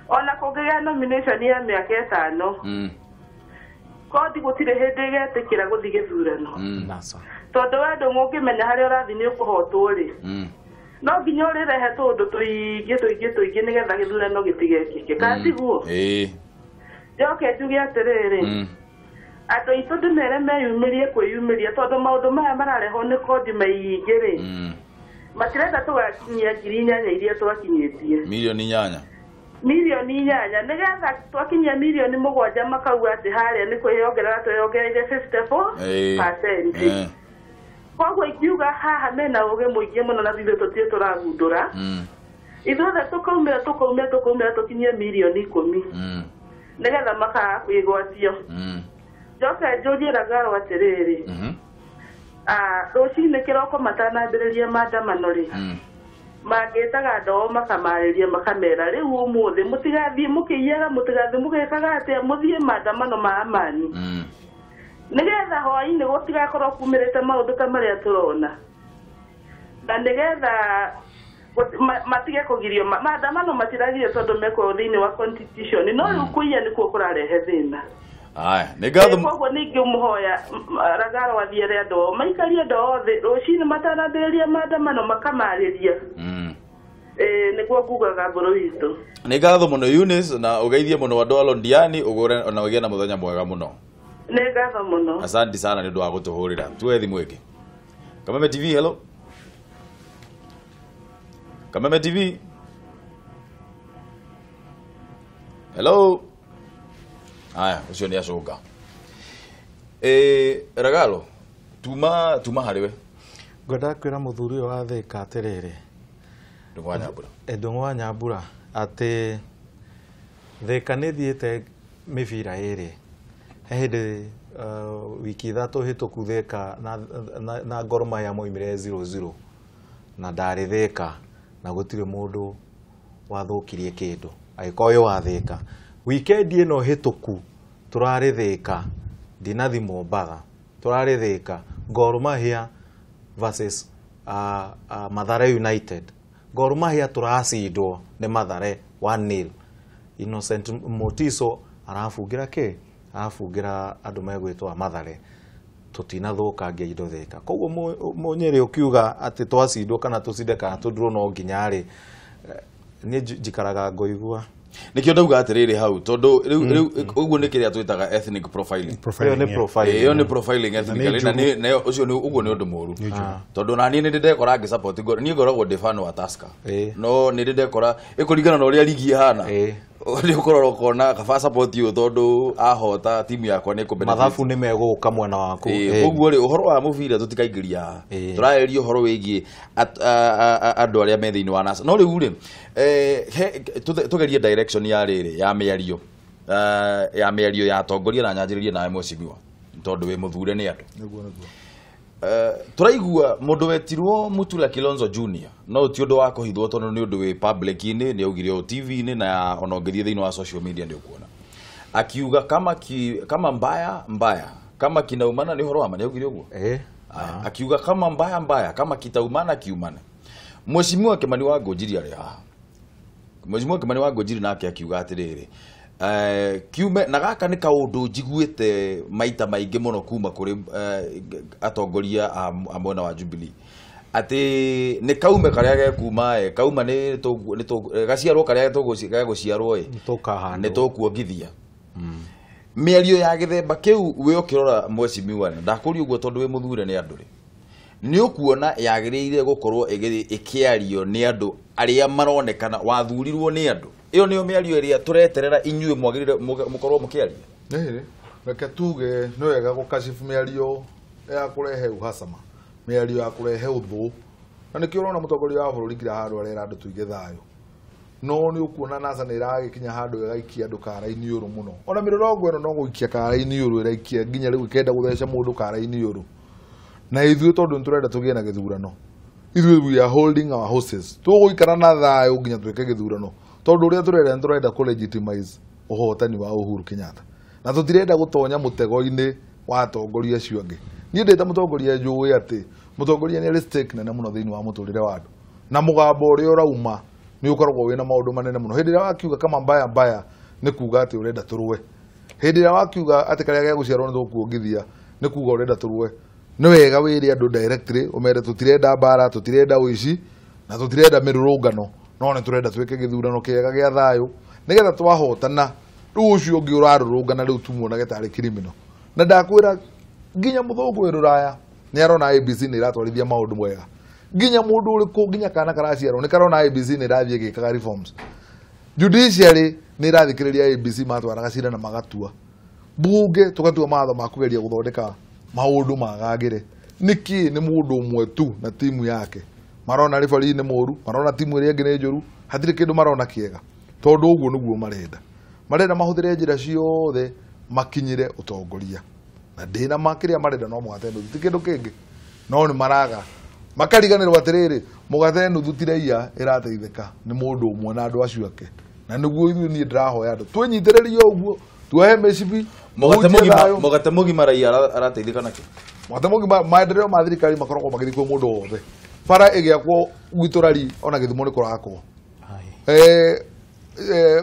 Ona kũngĩgĩa nomination ya mĩaka 5, kodi gũtirĩ hĩndĩ ĩgetĩkĩra gũthiĩ gĩthurano. Tondũ we ndũngĩmenya harĩa ũrathiĩ nĩ ũkũhotwo rĩ, no nginya ũrĩrehe tũũndũ tũingĩ tũingĩ tũingĩ nĩgetha gĩthurano gĩtigekĩke. Kana tiguo? Njoke njuge atĩrĩrĩ, andũ aitũ ndĩmere meyumĩrie kwĩyumĩria tondũ maũndũ maya mararehwo nĩ kodi maingĩ rĩ, matirenda tũgakinyia 8,000 iria twakinyĩtie. Mirioni 8. Mirioni 8 nĩgetha twakinyia mirioni 7 makauga atĩ harĩa nĩ kwĩyongerera twĩyongereire 54%. Koguo ingiuga haha mena ũgĩ mũingĩ mũno na ithuĩ tũtirĩ tũragundũra. Ithuothe tũkaumĩra tũkaumĩra tũkaumĩra tũkinyie mirioni 10 nĩgetha makaga kwĩgwatio. Njoke njũrie Ragaro atĩrĩrĩ, rũcinĩ kĩroko matanambĩrĩria maandamano rĩ, mangĩtaga andũ ao makamarĩria makamera rĩu ũmũthĩ mũtigathiĩ mũkĩiyaga, mũtigathiĩ mũgĩkaga atĩa, mũthiĩ maandamano ma amani nĩgetha hwaĩ-inĩ gũtigakorwo kumĩrĩte maũndũ ta marĩa tũrona, na nĩgetha matige kũgirio maandamano matiragirio tondũ mekwo thĩinĩ wa constitution, no rĩu kũiya nĩkuo kũrarehe thĩna. Aya, nĩ ngatho. Koguo ningĩ ũmũhoya Ragaro athiere andũ ao maikarie andũ othe rũcinĩ matanambĩrĩria maandamano makamarĩria. Nĩguo ngugaga ngoro witũ. Nĩ ngatho mũno Eunice, na ũgeithie mũno andũ a Londiani, ũgũre na ũgĩe na mũthenya mwega mũno. Nĩ ngatho mũno. Asante sana nĩ ũndũ wa gũtũhũrĩra. Tuoe thimũ ĩngĩ. Kameme TV, hello. Kameme TV. Hello. Aya, ũcio nĩ acũnga. Ragalo, tuma harĩ we. Ngwendaga kwĩra mũthuri ũyũ wa Thĩka atĩrĩrĩ, Ndũng'ũ wa Nyambura. Ndũng'ũ wa Nyambura, atĩ Thĩka nĩ ĩthiĩte mĩbira ĩrĩ. He hĩndĩ wiki 3 hĩtũku Thĩka na Gor Mahia moimire 0-0 na ndarĩ Thĩka na gũtirĩ mũndũ wathũkirie kĩndũ agĩkorwo ũyũ wa Thĩka. Wikendi ĩno hĩtũku tũrarĩ Thĩka, ndinathi Mombatha, tũrarĩ Thĩka Gor Mahia versus Mathare United. Gor Mahia tũracindwo nĩ Mathare 1-0. Innocent Motiso arabungĩra kĩ? Arabungĩra andũ megwĩtwo Mathare. Tũtinathũkangia indo Thĩka. Koguo Mũnyĩrĩ ũkiuga atĩ twacindwo kana tũcinde kana tũndurwo no nginya rĩ, niĩ njikaraga ngũigua. Nĩkĩo ndauga atĩrĩrĩ hau tondũ rĩu ũguo nĩ kĩrĩa twĩtaga ethnic profiling. Ĩyo nĩ profiling. Ĩyo nĩ profiling ethnically na nĩ ũcio nĩ ũguo nĩ ũndũ mũũru. Tondũ na niĩ nĩ ndĩndekora ngĩ support Gor, niĩ ngoragwo ndĩ fan wa Tusker. No nĩ ndĩndekora ĩkũringana na ũrĩa ligi ĩhana. Nĩ ũkũrora ũkona kaba support ũyũ tondũ ahota timu yakwa nĩ ĩkũ-benefit. Mathabu nĩ megũka mwena waku. Koguo rĩ ũhoro wa mũbira tũtikaingĩria haha. Tũrarĩria ũhoro wĩgiĩ andũ arĩa me thĩinĩ wa NASA. No rĩu rĩ, tũgerie direction ya rĩrĩ ya mĩario ya mĩario ya atongoria na nyanjĩrĩrie nawe mheshimiwa tondũ wĩ mũthure nĩ andũ. Nĩguo nĩguo. Tũraigua mũndũ wetirwo Mutula Kilonzo Junior no ti ũndũ wa kũhithwo tondũ nĩ ũndũ wĩ public-inĩ, nĩ augire o TV-inĩ na ona ũngĩthiĩ thĩinĩ wa social media nĩ ũkuona akiuga kama mbaya mbaya kama kinaumana, nĩ ũhoro wa ma, nĩ augire ũguo. Akiuga kama mbaya mbaya kama kitaumana kiumana. Mheshimiwa Kimani wa Ngũnjiri arĩ haha. Mheshimiwa Kimani wa Ngũnjiri nake akiuga atĩrĩrĩ, kiume na gaka nĩ kaũndũ njiguĩte maita maingĩ mũno kuma kũrĩ atongoria a mwena wa Jubilee atĩ nĩ kaume karĩa gekuma kauma nĩ gaciarwo karĩa gegũciarwo nĩ tũkuongithia. Mĩario ya gĩthemba kĩu we ũkĩrora mheshimiwa ndakũria ũguo tondũ wĩ mũthure nĩ andũ rĩ, nĩ ũkuona yagĩrĩire gũkorwo ĩkĩario nĩ andũ arĩa maronekana wathurirwo nĩ andũ. Ĩyo nĩyo mĩario ĩrĩa tũreterera inyuĩ mwagĩrĩire mũkorwo mũkĩaria. Nĩ reke tuge nĩ wega gũkacibu mĩario ya kũrehe uhasama, mĩario ya kũrehe ũthũ, na nĩkĩo ũrona mũtongoria wa bũrũri nginya handũ arera andũ tũige thayũ. No nĩ ũkuona NASA nĩ ĩragĩkinya handũ ĩgaikia andũ kara-inĩ ũru mũno. Ona mĩrũrongo ĩno no gũikia kara-inĩ ũru ĩraikia nginya rĩu ĩkenda gũtheca mũndũ kara-inĩ ũru. Na ithuĩ tondũ nĩtũrenda tũgĩe na gĩthurano, ithuĩ we are holding our horses, tũgũikara na thayũ nginya twĩke gĩthurano, tondũ ũrĩa tũrenda nĩtũrenda kũ legitimize ũhotani wa Uhuru Kenyatta, na tũtirenda gũtonya mũtego-inĩ wa atongoria acio angĩ. Niĩ ndĩ ta mũtongoria njũĩ atĩ mũtongoria nĩ arĩ stake nene mũno thĩinĩ wa mũtũrĩre wa andũ, na mũgambo ũrĩa ũrauma nĩ ũkoragwo wĩna maũndũ manene mũno. Hĩndĩ ĩrĩa wakiuga kama mbaya mbaya nĩ kuga atĩ ũrenda tũrũe, hĩndĩ ĩrĩa wakiuga atĩ karĩa gegũciarwo nĩ tũkuongithia nĩ kuga ũrenda tũrũe. Nĩ wega wĩre andũ directly ũmere tũtirenda mbara, tũtirenda ũici na tũtirenda mĩrũrũngano, no nĩ tũrenda twĩke gĩthurano kĩega gĩa thayũ nĩgetha twahotana rĩu ũcio ũngĩ ũrarũrũngana rĩu tumuonage tarĩ criminal. Na ndakwĩra nginya mũthũngũ wĩ rũraya nĩ arona ABC nĩ ĩratwarithia maũndũ mwega, nginya mũndũ ũrĩkũ nginya kana karaciarwo nĩ karona ABC nĩ ĩrathiĩ ĩgĩkaga reforms. Judiciary nĩ ĩrathikĩrĩria ABC matwaraga cira na magatua, bunge tũgatua mawatho ma kũgeria gũthondeka maũndũ magagĩre. Nĩkĩ nĩ mũndũ ũmwe tu na timu yake marona referee nĩ mũru, marona timu ĩrĩa ĩngĩ nĩ njũru, hatirĩ kĩndũ marona kĩega, tondũ ũguo nĩguo marenda. Marenda mahũthĩre njĩra ciothe makinyĩre ũtongoria, na ndĩna ma kĩrĩa marenda no mũgate nuthu, ti kĩndũ kĩngĩ. No nĩ maraga makariganĩrwo atĩrĩrĩ, mũgate nuthu ti raia ĩrateithĩka nĩ mũndũ ũmwe na andũ acio ake. Na nĩguo ithuĩ niĩ ndĩrahoya andũ twĩnyitĩrĩrie ũguo, tuohe mĩcibi. Mũgate mũgima raia arateithĩka nakĩ? Mũgate mũgima maendeleo ma thirikari makoragwo magĩthiĩ kwĩ mũndũ wothe. Bara ĩgĩakwo gwitũ rari ona Gĩthumo nĩ kũrakwo.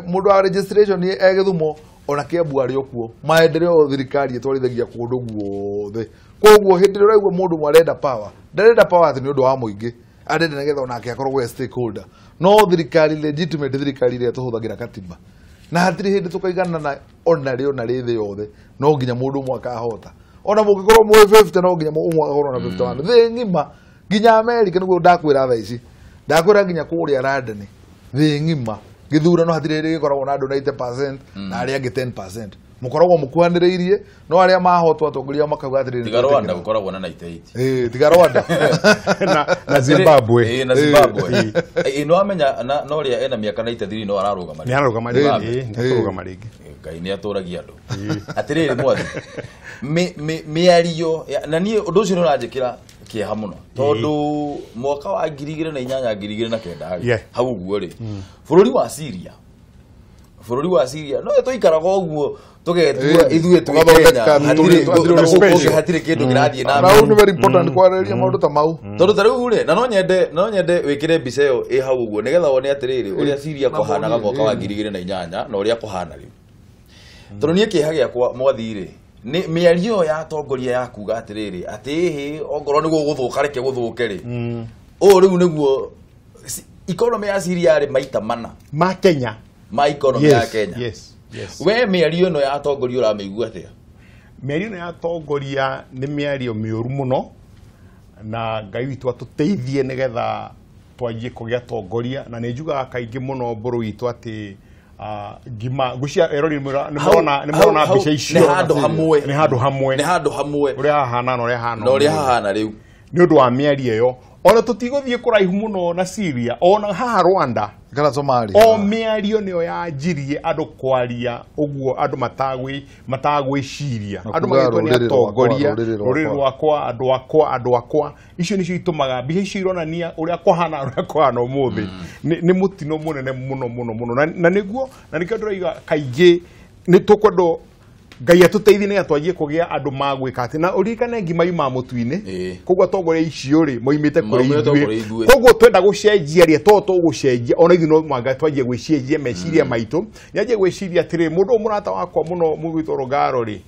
Mũndũ wa registration e Gĩthumo ona Kĩambu arĩ o kuo. Maendeleo thirikari ĩtwarithagia kũndũ guothe. Koguo hĩndĩ ĩrĩa ũraigua mũndũ ũmwe arenda power, ndarenda power atĩ nĩ ũndũ wa mũingĩ, arenda nĩgetha onake akoragwo e stakeholder. No thirikari legitimate, thirikari ĩrĩa tũhũthagĩra katiba, na hatirĩ hĩndĩ tũkaiganana ona rĩ ona rĩ thĩ yothe, no nginya mũndũ ũmwe akahota. Ona mũngĩkorwo mwĩ 50 no nginya ũmwe agakorwo na 51 thĩ ng'ima, nginya America. Nĩguo ndakwĩra thaa ici, ndakwĩra nginya kũrĩa London thĩ ng'ima gĩthurano hatirĩ hĩndĩ gĩkoragwo na andũ 90% na arĩa angĩ 10%. Mũkoragwo mũkuhanĩrĩirie, no arĩa mahotwo atongoria makauga atĩrĩrĩ, tiga Rwanda gũkoragwo na 98. Tiga Rwanda na Zimbabwe. Na Zimbabwe. No amenya na ũrĩa ena mĩaka 93 no ararũgama. Nĩ ararũgama rĩngĩ, nĩ ararũgama rĩngĩ. Ngai nĩ atũragia andũ. Atĩrĩrĩ mwathi, mĩario na niĩ ũndũ ũcio nĩ ũranjĩkĩra kĩeha mũno, tondũ mwaka wa 2008 2009 hau ũguo rĩ, bũrũri wa Syria no tũikaraga ũguo tũgetua ithuĩ twĩ Kenya, hatirĩ kĩndũ kĩrathiĩ na mbere. Nĩ very important kwarĩrĩria maũndũ ta mau, tondũ ta rĩu rĩ, na no nyende wĩkĩre mbica ĩyo ĩ hau ũguo nĩgetha wone atĩrĩrĩ ũrĩa Syria kũhanaga mwaka wa 2008 na ũrĩa kũhana rĩu. Tondũ niĩ kĩeha gĩakwa mwathi rĩ, nĩ mĩario ya atongoria ya kuga atĩrĩrĩ atĩ ĩhĩ ongorwo nĩguo gũthũka reke gũthũke rĩ, ũũ rĩu nĩguo economy ya Syria yarĩ maita mana ma Kenya, ma economy ya Kenya. Yes, yes. We mĩario ĩno ya atongoria ũramĩigua atĩa? Mĩario ĩno ya atongoria nĩ mĩario mĩũru mũno, na Ngai witũ atũteithie nĩgetha twanjie kũgĩa atongoria. Na nĩ njugaga kaingĩ mũno mbũrũ witũ atĩ ngima ngwĩciria erori nĩ mũrona mbica icio, nĩ handũ hamwe, nĩ handũ hamwe, nĩ handũ hamwe ũrĩa hahana na ũrĩa hahana, na ũrĩa hahana rĩu nĩ ũndũ wa mĩario ĩyo. Ona tũtigũthiĩ kũraihu mũno na Syria, ona haha Rwanda kana Somalia, o mĩario nĩyo yanjirie andũ kwaria ũguo, andũ matagwĩciria, andũ magĩtwo nĩ atongoria, rũrĩrĩ rwakwa, andũ akwa, andũ akwa. Icio nĩcio itũmaga mbica icio ironania ũrĩa kũhana, ũrĩa kũhana ũmũthĩ. Nĩ mũtino mũnene mũno mũno mũno, na nĩguo na nĩkĩo ndĩroiga kaingĩ nĩ tũkwendwo Ngai atũteithie nĩgetha twanjie kũgĩa andũ magwĩka atĩ. Na ũririkane ngima yuma mũtu-inĩ, koguo atongoria icio rĩ moimĩte kũrĩ ithuĩ, koguo twenda gũcenjia rĩ to tũgũcenjia ona ithuĩ no mwanga twanjie gwĩcenjia meciria maitũ. Nyanjie gwĩciria atĩrĩ, mũndũ ũyũ mũrata wakwa mũno mũgwĩtwo Rũgaro rĩ,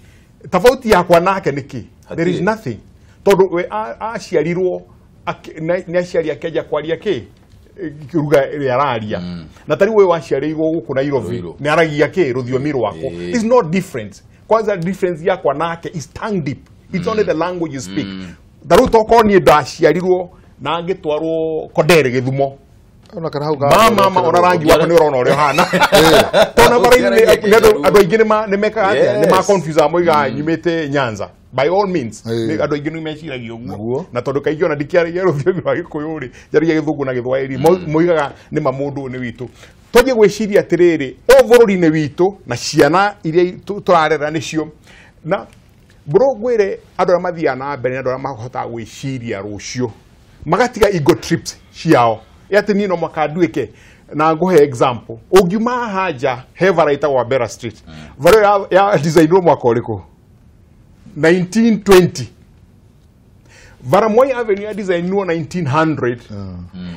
tofauti yakwa nake nĩ kĩ? There is nothing. Tondũ we aciarirwo nĩ aciari akĩanjia kwaria kĩ ruga ĩrĩa araria, na ta rĩu ũyũ waciarĩirwo gũkũ Nairobi nĩ aragia kĩ rũthiomi rwakwa. It's not different. Kwanza difference yakwa nake is tongue deep. It's only the language you speak. Taru tokorwo niĩ ndaciarirwo na ngĩtwarwo Kondere Gĩthumo. Ona kana hau mama ona rangi wakwa nĩ ũrona ũrĩa ũhana. Tona bara-inĩ andũ aingĩ nĩ mekaga atĩa, nĩ ma confuse moigaga nyumĩte Nyanza. By all means, andũ aingĩ nĩ meciragia ũguo. Na tondũ kaingĩ ona ndikĩaragia rũthiomi rwa Gĩkũyũ rĩ, njaragia Gĩthũngũ na Gĩthwaĩri, moigaga nĩ ma mũndũ ũyũ nĩ witũ. Twanjie gwĩciria atĩrĩrĩ, o bũrũri-inĩ witũ na ciana iria tũrarera nĩcio. Na bro ngwĩre andũ arĩa mathiaga na mbere na andũ arĩa mahotaga gwĩciria rũciũ magatiga ego trips ciao. Atĩ niĩ no mũhaka nduĩke na ngũhe example. Ũngiuma haha nja he bara ĩtagwo Bera Street. Bara ĩyo ya designirwo mwaka ũrĩkũ? 1920. Bara Moi Avenue ya designirwo 1900.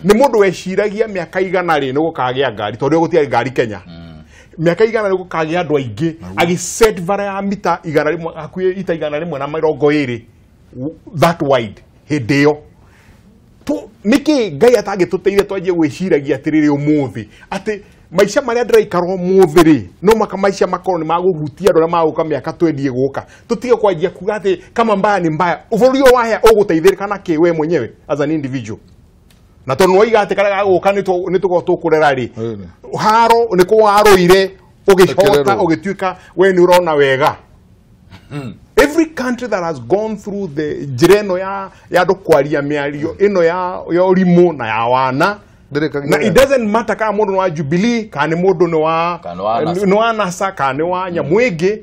Nĩ mũndũ weciragia mĩaka igana rĩ nĩ gũkagĩa ngari tondũ gũtiarĩ ngari Kenya. Mĩaka igana rĩ gũkagĩa andũ aingĩ, agĩset bara ya mita 100 hakuhĩ ita 120 that wide hĩndĩ ĩyo. Nĩkĩ Ngai atangĩtũteithia twanjie gwĩciragia atĩrĩrĩ ũmũthĩ atĩ maica marĩa ndĩraikara ũmũthĩ rĩ no maka maica makorwo nĩ magũhutia andũ arĩa magũka mĩaka 20 ĩgũka. Tũtige kwanjia kuga atĩ kama mbaya ni mbaya. Ũbũrũri ũyũ wahĩa ũgũteithĩrĩka na kĩ we mwenyewe as an individual. Na tondũ nĩwoiga atĩ karĩa gagũka nĩ tũkorwo tũkũrera rĩ, haro nĩ kũ warũire ũgĩcota ũgĩtuĩka we nĩ ũrona wega. Every country that has gone through the njĩra ĩno ya andũ kwaria mĩario ĩno ya ũrimũ na ya wana, na it doesn't matter kana mũndũ nĩ wa Jubilee kana nĩ mũndũ nĩ wa NASA kana nĩ wa nyamũ ĩngĩ,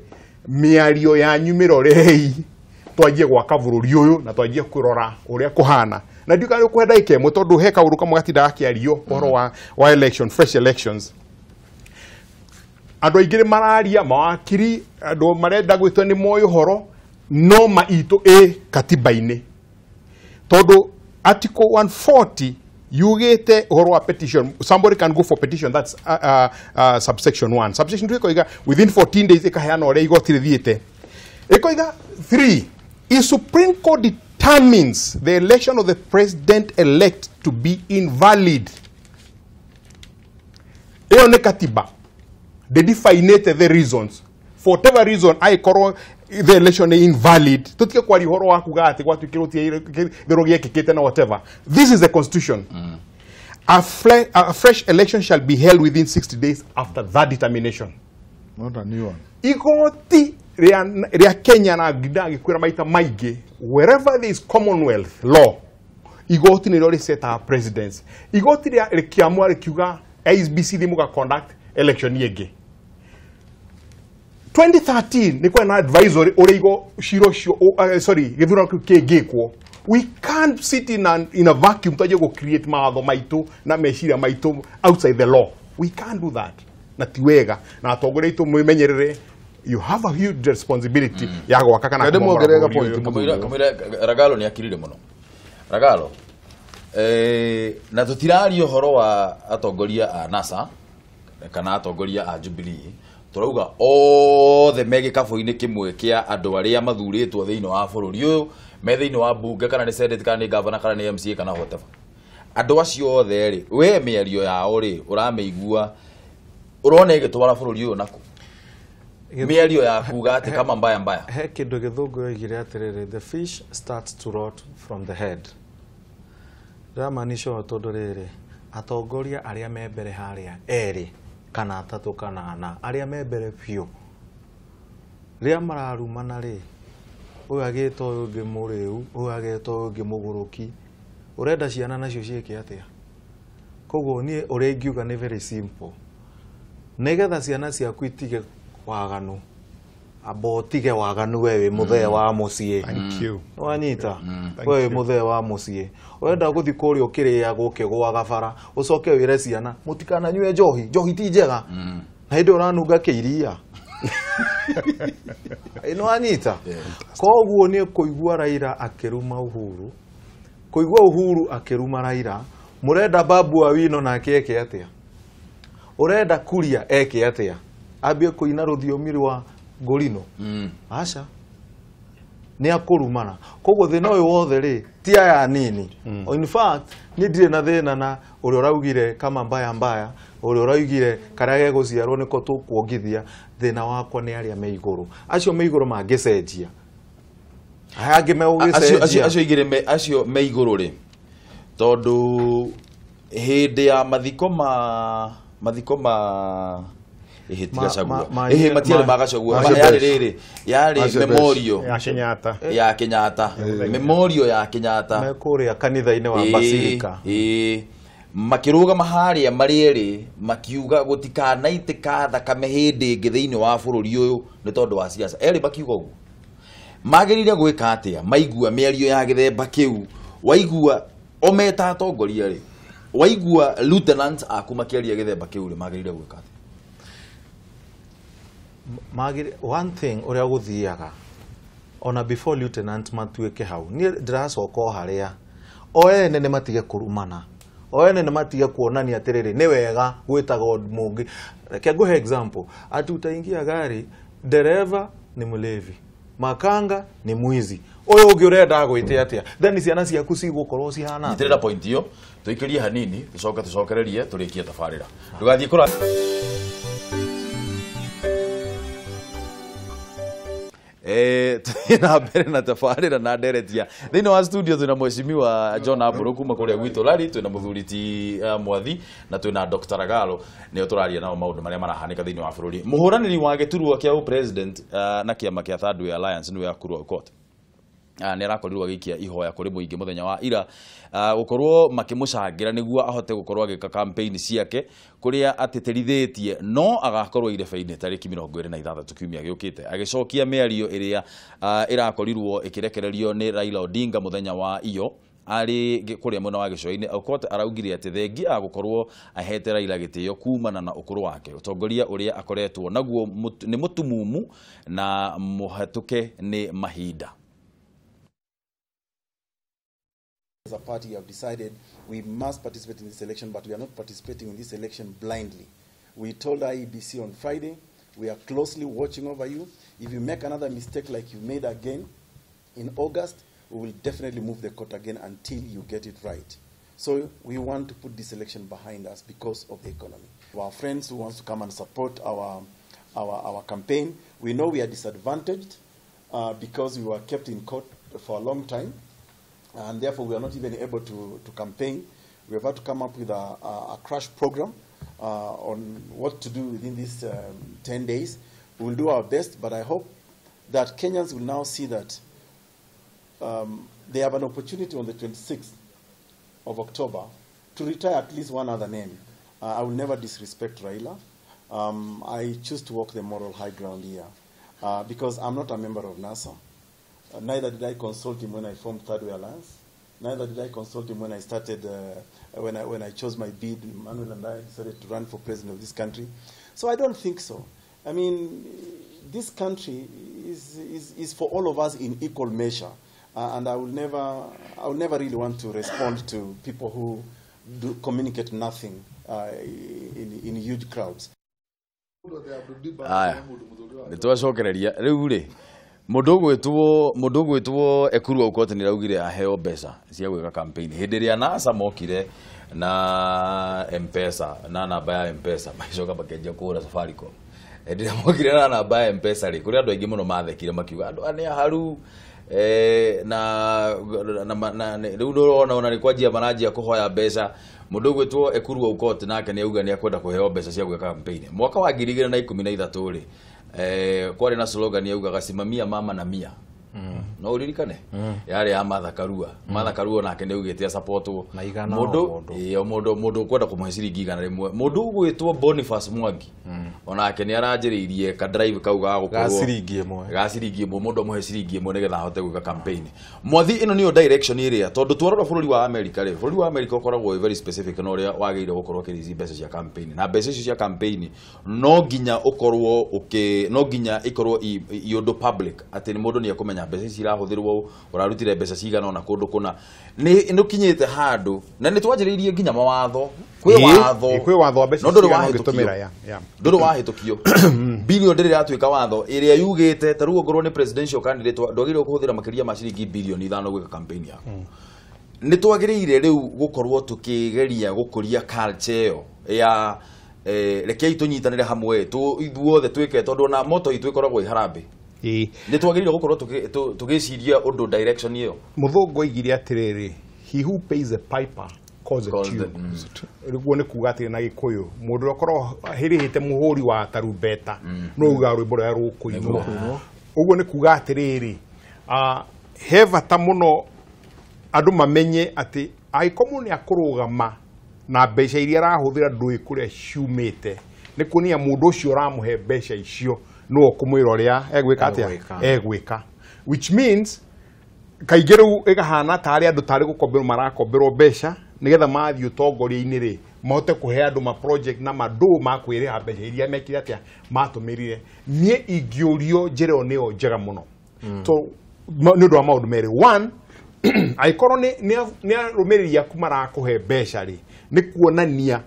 mĩario yanyu mĩrorei twanjie gwaka bũrũri ũyũ na twanjie kũrora ũrĩa kũhana. Na ndiũĩ kana nĩũkwenda ndagĩka ĩmwe tondũ he kaũndũ kamwe gatindaga gakĩario ũhoro wa election, fresh elections. Andũ aingĩ nĩ mararia, mawakiri, andũ marenda gwĩtwo nĩ moĩ ũhoro, no ma itũ ĩ katiba-inĩ. Tondũ article 140 yugĩte ũhoro wa petition, somebody can go for petition, that's subsection 1. Subsection 2 ĩkoiga within 14 days ĩkaheana ũrĩa igoti rĩthiĩte. Ĩkoiga 3, if Supreme Court determines the election of the president-elect to be invalid. Ĩyo nĩ katiba. They defined the reasons. For whatever reason, I call the election invalid. Tutige kwaria ũhoro wa kuga atĩ gwatuĩkire gũtirĩ gĩekĩkĩte na whatever. This is the constitution. A fresh election shall be held within 60 days after that determination. Not a new one. Igoti rĩa Kenya na ngĩkwĩra maita maingĩ, wherever there is commonwealth law, igoti nĩrĩo rĩsetaga presidents. Igoti rĩkĩamũa rĩkiuga IEBC nĩ mũga conduct election ĩngĩ. 2013 nĩ kwarĩ na advisory ũrĩa igo cira ũcio, sorry, gĩthurano kĩu kĩngĩkwo. We can't sit in a vacuum twanjie gũ create mawatho maitũ na meciria maitũ outside the law. We can't do that. Na ti wega. Na atongoria aitũ mwĩmenyerere, you have a huge responsibility ya gwaka kana kũmomora bũrũri ũyũ. Kamũira Ragalo nĩ akirire mũno. Ragalo, na tũtiraria ũhoro wa atongoria a NASA kana atongoria a Jubilee, tũrauga othe me gĩkabũ-inĩ kĩmwe kĩa andũ arĩa mathurĩtwo thĩinĩ wa bũrũri ũyũ, me thĩinĩ wa mbunge kana nĩ senate kana nĩ governor kana nĩ MCA kana whatever. Andũ acio othe rĩ, we mĩario yao rĩ ũramĩigua ũrona ĩgĩtwara bũrũri ũyũ nakũ? Mĩario ya kuga atĩ kama mbaya mbaya. He kĩndũ gĩthũngũ yoigire atĩrĩrĩ, the fish starts to rot from the head. Ndĩramaanisha ũũ tondũ rĩrĩ, atongoria arĩa me mbere harĩa erĩ kana atatũ kana ana arĩa me mbere biũ rĩrĩa mararumana rĩ, ũyũ agĩta ũyũ ũngĩ mũrĩu, ũyũ agĩta ũyũ ũngĩ mũgũrũki, ũrenda ciana nacio ciĩke atĩa? Koguo niĩ ũrĩa ingiuga nĩ very simple, nĩgetha ciana ciaku itige waganu, amba ũtige waganu we wĩ mũthee wa mũciĩ. Thank you. Nĩwanyita? We wĩ mũthee wa mũciĩ, ũrenda gũthiĩ kũrĩa ũkĩrĩagwo ũkĩgũaga bara, ũcoke wĩre ciana mũtikananyue njohi, njohi ti njega, na hĩndĩ ũranunga kĩiria. Nĩwanyita? Koguo nĩ kũigua Raila akĩruma Uhuru, kũigua Uhuru akĩruma Raila, mũrenda Babu Owino nake eke atĩa? Ũrenda Kuria eke atĩa? Ambie kũina rũthiomi rwa ngũrino? Aca, nĩ akũrumana. Koguo thĩna ũyũ wothe rĩ ti aya anini. In fact niĩ ndirĩ na thĩna na ũrĩa ũraugire kama mbaya mbaya, Ũrĩa ũraugire karĩa gegũciarwo nĩko tũkuongithia. Thĩna wakwa nĩ arĩa me igũrũ. Acio me igũrũ mangĩcenjia. Aya angĩ megũgĩcenjia. Acio igĩrĩ acio me igũrũ rĩ, tondũ hĩndĩ ya mathiko ma Gachagua. Matiarĩ ma Gachagua. Yarĩ rĩrĩ, yarĩ memorial ya Kenyatta. Ya Kenyatta. Memorial ya Kenyatta. Me kũrĩa kanitha-inĩ wa Basilica. Makĩrũgama harĩa marĩ erĩ makiuga gũtikanaitĩka thakame hĩndĩ ĩngĩ thĩinĩ wa bũrũri ũyũ nĩ tondũ wa siasa. Erĩ makiuga ũguo. Magĩrĩire gwĩka atĩa maigua mĩario ya gĩthemba kĩu? Waigua o meta atongoria rĩ, waigua lieutenant aku makĩaria gĩthemba kĩu rĩ, magĩrĩire gwĩka atĩa? One thing ũrĩa gũthiaga ona before lieutenant matuĩke hau, niĩ ndĩracoka o harĩa o ene nĩ matige kũrumana, o ene nĩ matige kuonania atĩrĩrĩ nĩ wega gwĩtaga mũngĩ. Reke ngũhe example, ati utaingia gari, dereva ni mlevi, makanga ni mwizi, ũyũ ũngĩ ũrenda gwĩte atĩa? Then ciana ciaku cigũkorwo cihana atĩa? Nyitĩrĩra point ĩyo, tũikĩrie hanini, tũcoke tũcokererie tũrĩkie tabarĩra. Ndũgathiĩ kũra. Na mbere na tabarĩra na nderetia thĩinĩ wa studio twĩna mheshimiwa John Ambũrũ kuma kũrĩa gwitũ Lari, twĩna mũthuri ti Mwathi na twĩna Dr. Ragalo, nĩo tũraria nao maũndũ marĩa marahanĩka thĩinĩ wa bũrũri. Mũhũranĩri wa gĩturwa kĩa president na kĩama kĩa Third Way Alliance nĩwe Ekuru Aukot nĩ arakorirwo agĩikia ihoya kũrĩ mũingĩ mũthenya wa ira gũkorwo makĩmũcangĩra nĩguo ahote gũkorwo agĩka campaign ciake kũrĩa atĩtĩrithĩtie no agakorwo irebe-inĩ tarĩki 26 kiumia gĩũkĩte, agĩcokia mĩario ĩrĩa ĩrakorirwo ĩkĩrekererio nĩ Raila Odinga mũthenya wa iyo arĩ kũrĩa mwena wa gĩcũa-inĩ. Aukot araugire atĩ thengia agũkorwo ahete Raila gĩtĩo kumana na ũkũrũ wake, ũtongoria ũrĩa akoretwo naguo nĩ mũtumumu na mũhetũke nĩ mahinda. As a party, we have decided we must participate in this election, but we are not participating in this election blindly. We told IEBC on Friday, we are closely watching over you. If you make another mistake like you made again in August, we will definitely move the court again until you get it right. So we want to put this election behind us because of the economy. Our friends who want to come and support our campaign, we know we are disadvantaged because we were kept in court for a long time, and therefore we are not even able to campaign. We have had to come up with a crash program on what to do within these 10 days. We will do our best, but I hope that Kenyans will now see that they have an opportunity on the 26th of October to retire at least one other name. I will never disrespect Raila. I choose to walk the moral high ground here because I'm not a member of NASA. Neither did I consult him when I formed Third Way Alliance. Neither did I consult him when I started, when I chose my bid. Emmanuel and I decided to run for president of this country. So I don't think so. I mean, this country is for all of us in equal measure, and I will never really want to respond to people who do communicate nothing in huge crowds. Aya, nĩtwacokereria rĩu rĩ. Mũndũ ũgwĩtwo Ekuru Aukot nĩ araugire aheo mbeca cia gwĩka campaign hĩndĩ ĩrĩa NASA mokire na M-Pesa na namba ya M-Pesa magĩcoka makĩanjia kũhũra Safaricom. Hĩndĩ ĩrĩa mokire na namba ya M-Pesa rĩ, kũrĩ andũ aingĩ mũno mathekire makiuga andũ aya nĩ aharu na rĩu nĩũrona ona nĩ kwanjia maranjia kũhoya mbeca. Mũndũ ũgwĩtwo Ekuru Aukot nake nĩ auga nĩ akwenda kũheo mbeca cia gwĩka campaign. Mwaka wa 2013 rĩ, kwarĩ na slogan yaugaga simamia mama na mia. No uririkane yarĩ ya Martha Karua. Martha Karua nake nĩ augĩte asupportwo mũndũ mũndũ ũkwenda kũmũhe ciringi 100. Mũndũ ũgwĩtwo Boniface Mwangi onake nĩ aranjĩrĩirie ka drive kau ga gũkorwo ga ciringi ĩmwe, mũndũ amũhe ciringi ĩmwe nĩgetha ahote gwĩka campaign. Mwathi, ĩno nĩyo direction ĩrĩa tondũ twarora bũrũri wa America rĩ, bũrũri wa America ũkoragwo wĩ very specific na ũrĩa wagĩrĩire gũkorwo ũkĩraise mbeca cia campaign, na mbeca icio cia campaign no nginya ũkorwo ũkĩ no nginya ikorwo i ũndũ public atĩ mũndũ nĩ ekũmenya mbeca ici irahũthĩrwo, ũrarutire mbeca cigana ona kũndũ kũna. Nĩ ũkinyĩte handũ na nĩ twanjĩrĩirie nginya mawatho, kwĩ watho wa mbeca no ndũrĩ wahĩtũkio bilioni ndĩrĩ ĩratuĩka watho ĩrĩa yugĩte ta rĩu ongorwo nĩ presidential candidate ndwagĩrĩirwo kũhũthĩra makĩria ma ciringi bilioni 5 gwĩka campaign yaku. Nĩ twagĩrĩire rĩu gũkorwo tũkĩgeria gũkũria culture ĩyo ya Rekei tũnyitanĩre hamwe ithuothe twĩke tondũ ona moto itũ ĩkoragwo ĩ harambee. Nĩ twagĩrĩirwo gũkorwo tũgĩciria ũndũ direction ĩyo. Mũthũngũ oigire atĩrĩrĩ, he who pays the piper calls the tune. Rĩguo nĩ kuga atĩrĩ na Gĩkũyũ, mũndũ ũrĩa ũkoragwo ahĩrĩhĩte mũhũri wa tarumbeta no ugaga rwĩmbo rũrĩa rũkũinwo. Ũguo nĩ kuga atĩrĩrĩ, he bata mũno andũ mamenye atĩ angĩkorwo mũndũ nĩ akũrũgama na mbeca iria arahũthĩra ndũĩ kũrĩa ciumĩte, nĩ kuonia mũndũ ũcio ũramũhe mbeca icio nĩwe ũkũmwĩra ũrĩa egwĩka atĩa, egwĩka, which means kaingĩ rĩu ĩkahana tarĩ andũ tarĩ gũkomberwo marakomberwo mbeca nĩgetha mathiĩ ũtongoria-inĩ rĩ mahote kũhe andũ ma project na mandũ ma kwĩrĩha mbeca iria mekire atĩa matũmĩrire. Niĩ ingĩũrio njĩra ĩyo nĩyo njega mũno so nĩ ũndũ wa maũndũ merĩ. One, angĩkorwo nĩ arũmĩrĩri aku marakũhe mbeca rĩ, nĩ kuonania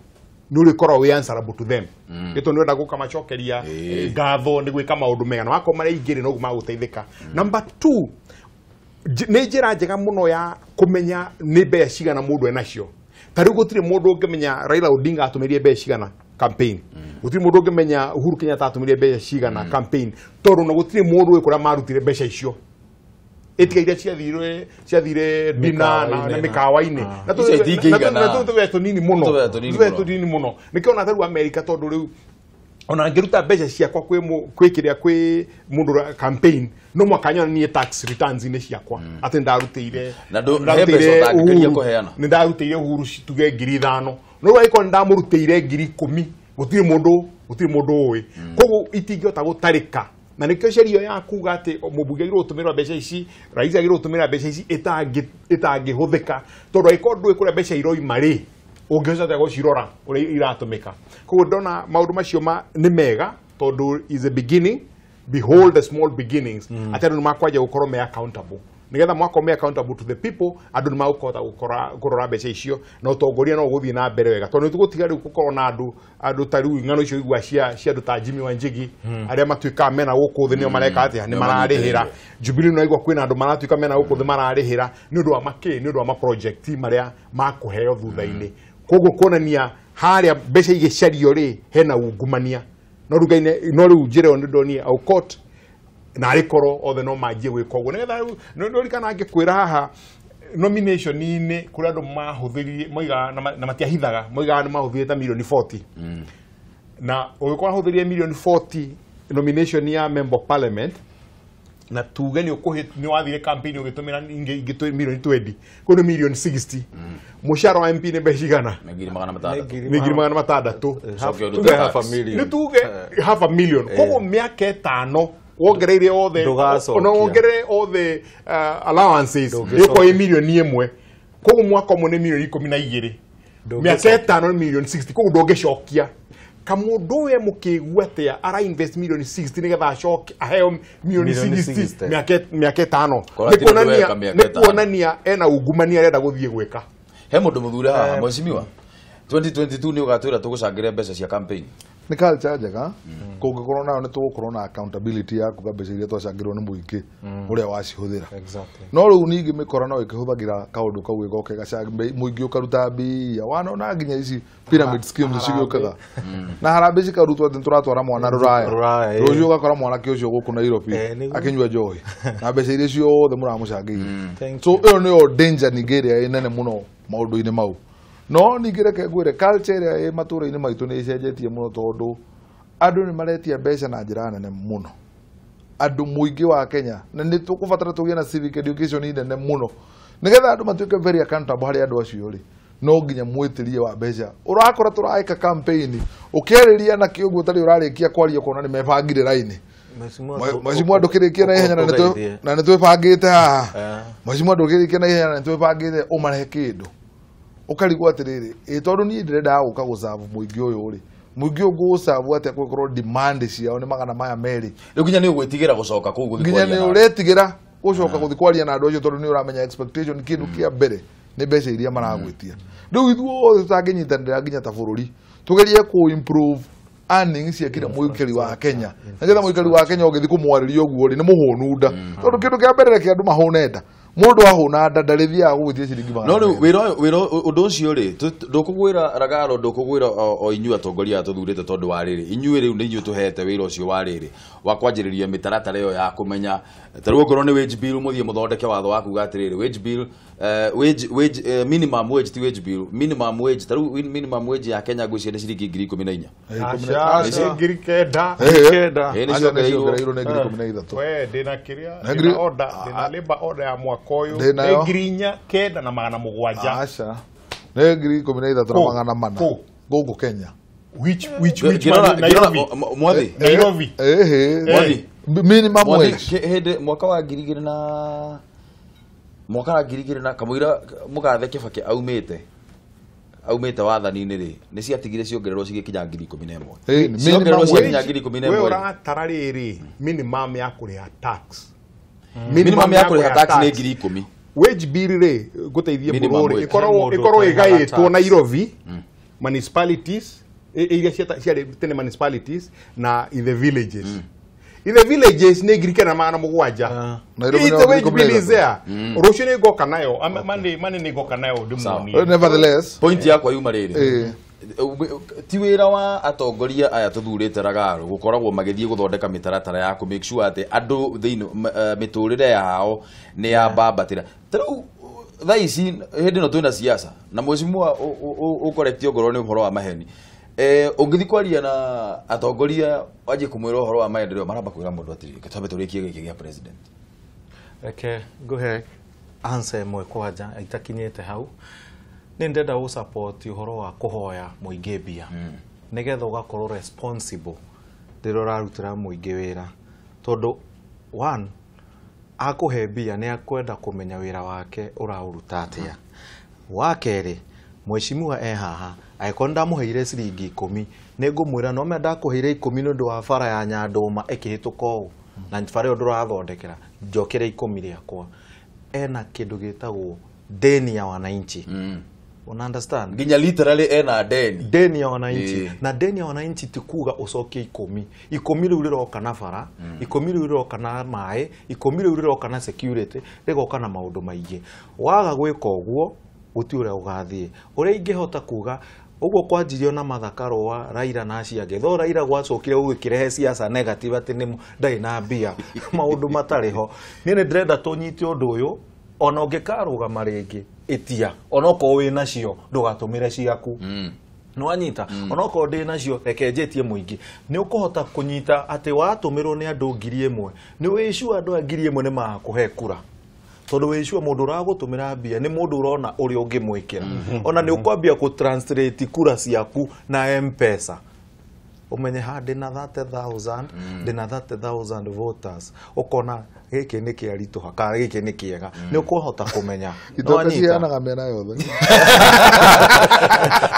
nĩ ũrĩkoragwo wĩ answerable to them. Gĩtũ nĩ ũrenda gũka macokeria ngatho nĩ gwĩka maũndũ mega, na wakorwo marĩ aingĩ rĩ noguo magũteithĩka. Number two, nĩ njĩra njega mũno ya kũmenya nĩ mbeca cigana mũndũ enacio. Ta rĩu gũtirĩ mũndũ ũngĩmenya Raila Odinga atũmĩrire mbeca cigana campaign, gũtirĩ mũndũ ũngĩmenya Uhuru Kenyatta atũmĩrire mbeca cigana campaign, tondũ na gũtirĩ mũndũ ũĩ kũrĩa marutire mbeca icio. Ĩtiga iria ciathire dina na mĩkawa-inĩ na tũbeca tũnini mũno, tũbeca tũnini mũno. Nĩkĩo ona ta rĩu Amerika, tondũ rĩu ona ngĩruta mbeca ciakwa kwĩ kĩrĩa kwĩ mũndũ campaign, no mwaka nyona niĩ tax returns inĩ ciakwa atĩ ndarutĩire nĩ ndarutĩire Uhuru tuge 5,000, no rĩu angĩkorwo nĩ ndamũrutĩire 10,000 gũtirĩ mũndũ ũĩ. Koguo itingĩhota gũtarĩka. Na nĩkĩo sheria ya kuga atĩ mũmbunge agĩrĩirwo gũtũmĩra mbeca ici, rais agĩrĩirwo gũtũmĩra mbeca ici ĩtangĩhũthĩka, tondũ angĩkorwo ndũĩ kũrĩa mbeca iroima rĩ, ũngĩhota atĩa gũcirora ũrĩa iratũmĩka. Koguo ndona maũndũ macio nĩ mega, tondũ is a beginning, behold the small beginnings, atĩ andũ nĩ makwanja gũkorwo me accountable. Nĩgetha mwakorwo me accountable to the people, andũ nĩ magũkũhota kũrora mbeca icio na ũtongoria no ũgũthiĩ na mbere wega, tondũ nĩ tũgũtiga rĩu gũkorwo na andũ ta rĩu ng'ano icio igua cia andũ ta Jimmy Wanjigi arĩa matuĩkaga mena gũkũ thĩ nĩo mareka atĩa, nĩ mararĩhĩra. Jubilee no igua kwĩna andũ maratuĩka mena gũkũ thĩ mararĩhĩra nĩ ũndũ wa makĩ, nĩ ũndũ wa ma project marĩa makũheo thutha-inĩ. Koguo kuonania harĩa mbeca igĩcario rĩ hena ungumania. No rĩu njĩra ĩyo nĩ ndonire Aukot na arĩkorwo othe no manjie gwĩka ũguo, nĩgetha nĩũririkana ngĩkwĩra haha nomination-inĩ kũrĩa andũ mahũthĩrire moigaga na matiahithaga, moigaga nĩ mahũthĩrire ta milioni 40, na ũgĩkorwo ahũthĩrire milioni 40 nomination ya member of parliament, na tuge nĩ wathire campaign ũgĩtũmĩra ingĩ milioni 20, kũu nĩ milioni 60. Mũcara wa MP nĩ mbeca cigana? Nĩ 600,000. Nĩ 600,000. Nĩ tuge half a million. Koguo mĩaka ĩtano wongereire othe, ona wongerere othe allowances ĩkorwo ĩ milioni 1, koguo mwaka ũmwe nĩ milioni 12, mĩaka ĩtano nĩ milioni 60. Koguo ndũngĩcokia. Kamũndũ ũyũ mũkĩigua atĩa ara invest milioni 60 nĩgetha acoke aheo milioni 60 mĩaka ĩtano, nĩ kuonania ena ungumania arenda gũthiĩ gwĩka. He mũndũ mũthure haha, mheshimiwa, 2022 nĩ ũgatwĩra tũgũcangĩre mbeca cia campaign. Nĩ culture njega, kũngĩkorwo nayo nĩ tũgũkorwo na accountability ya kuga mbeca iria twacangĩrwo nĩ mũingĩ ũrĩa wacihũthĩra. No rĩu ningĩ mĩkora no ĩkĩhũthagĩra kaũndũ kau ĩgoka mũingĩ ũkaruta mbia, wanona nginya ici pyramid schemes cigĩũkaga na harambee cikarutwo atĩ nĩtũratwara mwana rũraya, rũciũ ũgakora mwanake ũcio gũkũ Nairobi akĩnyua njohi na mbeca iria ciothe mũramũcangĩire. So ĩyo nĩyo danger ningĩ ĩrĩa ĩ nene mũno maũndũ-inĩ mau. No ningĩ reke ngwĩre culture ĩrĩa ĩ matũũra-inĩ maitũ nĩ ĩcenjetie mũno, tondũ andũ nĩ maretia mbeca na njĩra nene mũno. Andũ mũingĩ wa Kenya, na nĩ tũkũbatara tũgĩe na civic education nene mũno nĩgetha andũ matuĩke very accountable harĩ andũ acio rĩ, no nginya mwĩtĩrie wa mbeca. Ũrakora tũraĩka campaign ũkĩarĩria na kĩũguo ũtarĩ ũrarĩkia kwaria ũkona nĩ mebangire raini. Mheshimiwa ndũkĩrĩkie na ihenya na nĩ twĩbangĩte haha. Mheshimiwa ndũkĩrĩkie na ihenya na nĩ twĩbangĩte ũmarehe kĩndũ. Ũkarigwo atĩrĩrĩ, ĩ tondũ niĩ ndĩrendaga gũka gũcabu mũingĩ ũyũ rĩ, mũingĩ ũyũ ngũũcabu atĩa kũngĩkorwo demand ciao nĩ 200? Rĩu nginya nĩ ũgwĩtigĩra gũcoka kũu gũthiĩ kwaria, nginya nĩ ũretigĩra gũcoka gũthiĩ kwaria na andũ acio, tondũ nĩ ũramenya expectation kĩndũ kĩa mbere nĩ mbeca iria maragwĩtia. Rĩu ithuothe tũtangĩnyitanĩra nginya ta bũrũri tũgerie kũ improve earnings cia kila mũikari wa Kenya, nĩgetha mũikari wa Kenya ũgĩthiĩ kũmwarĩria ũguo rĩ nĩ mũhũnu nda, tondũ kĩndũ kĩa mbere reke andũ mahũne nda. Mũndũ ahũna nda ndarĩthiaga gũgwĩtia ciringi magana. No rĩu wĩra ũndũ ũcio rĩ, ndũkũgwĩra Ragaro, ndũkũgwĩra o inyuĩ atongoria aya tũthurĩte tondũ wa rĩrĩ, inyuĩ rĩu nĩ inyuĩ tũhete wĩra ũcio wa rĩrĩ wa kwanjĩrĩria mĩtaratara ĩyo ya kũmenya ta rĩu okorwo nĩ wage bill mũthiĩ mũthondeke watho wa kuga atĩrĩrĩ wage bill wage minimum wage ti wage bill minimum wage ta rĩu minimum wage ya Kenya ngwĩciria nĩ ciringi 14,000. Aca 9,000. Nĩ nĩ 13,000. We ndĩna kĩrĩa ndĩna order ndĩna labor order ya mwaka ũyũ nĩ 4,907. Aca nĩ 13,400 gũkũ Kenya. Which Nairobi? Mwathi Nairobi. Mwathi minimum wage hĩndĩ mwaka wa 2000 na mwaka wa 2000 na kamũira mũgathe Kibaki aumĩte wathani-inĩ rĩ nĩ ciatigire ciongererwo cigĩkinya 11,000. Ciongererwo ciakinya 11,000. We ũratara rĩrĩ minimum ya kũrĩha tax. Minimum ya kũrĩha tax nĩ 10,000. Wage bill rĩ ngũteithie mũrũrĩ ĩkorwo ĩgaĩtwo Nairobi municipalities iria ciarĩ tene municipalities na in the villages. In the villages nĩ 9,700. Nairobi the wage bill is there. Rũciũ nĩ ngoka nayo, mane nĩ ngoka nayo ndĩmuonie. Nevertheless, point yakwa yuma rĩrĩ. Ti wĩra wa atongoria aya tũthurĩte Ragaro gũkoragwo magĩthiĩ gũthondeka mĩtaratara ya kũ make sure atĩ andũ thĩinĩ mĩtũrĩre yao nĩ yambambatĩra. Ta rĩu thaa ici hĩndĩ ĩno twĩna siasa na mheshimiwa ũkorektio ngorwo nĩ ũhoro wa maheni. Ũngĩthiĩ kwaria na atongoria wanjie kũmwĩra ũhoro wa maendeleo maramba kwĩra mũndũ atĩrĩ twambe tũrĩkie gĩkĩ gĩa president. Reke ngũhe answer ĩmwe kwanja itakinyĩte hau. Nĩ ndenda gũ support ũhoro wa kũhoya mũingĩ mbia nĩgetha ũgakorwo responsible rĩrĩa ũrarutĩra mũingĩ wĩra, tondũ one akũhe mbia nĩ akwenda kũmenya wĩra wake ũraũruta atĩa. Wa kerĩ, mheshimiwa e haha angĩkorwo ndamũheire ciringi 10 nĩ ngũmwĩra no me ndakũheire 10 nĩ ũndũ wa bara ya Nyandũma ĩkĩhĩtũka ũũ na bara ĩyo ndũrathondekera njokere 10 rĩakwa. Ena kĩndũ gĩtagwo deni ya wananchi. Una understand? Nginya literally ena deni. Deni ya wananchi. Na deni ya wananchi ti kuga ucokie 10. 10 rĩu rĩroka na bara, 10 rĩu rĩroka na maĩ, 10 rĩu rĩroka na security, rĩgoka na maũndũ maingĩ. Waga gwĩka ũguo gũtirĩ ũrĩa ũgathiĩ. Ũrĩa ingĩhota kuga ũguo kwanjirio na Martha Karũa, Raila na acio angĩ. Though Raila gwacokire gũgĩkĩrehe siasa negative atĩ nĩ ndarĩ na mbia, maũndũ matarĩ ho. Niĩ nĩ ndĩrenda tũnyite ũndũ ũyũ ona ũngĩkarũgama rĩngĩ ĩtia ona okorwo wĩ nacio ndũgatũmĩre ciaku. Nĩwanyita ona okorwo ndĩ nacio reke njĩtie mũingĩ. Nĩ ũkũhota kũnyita atĩ watũmĩrwo nĩ andũ 1,000 nĩ wĩcua andũ a 1,000 nĩ magakũhe kura, tondũ wĩcua mũndũ ũragũtũmĩra mbia nĩ mũndũ ũrona ũrĩa ũngĩmwĩkĩra. Ona nĩ ũkwambia kũ translate kura ciaku na M-Pesa. Umenye ha ndĩna 30,000 ndĩna 30,000 voters ũkona gĩkĩ nĩ kĩaritũha kana gĩkĩ nĩ kĩega nĩ ũkũhota kũmenya. Itoka ciheanaga mĩena yothe.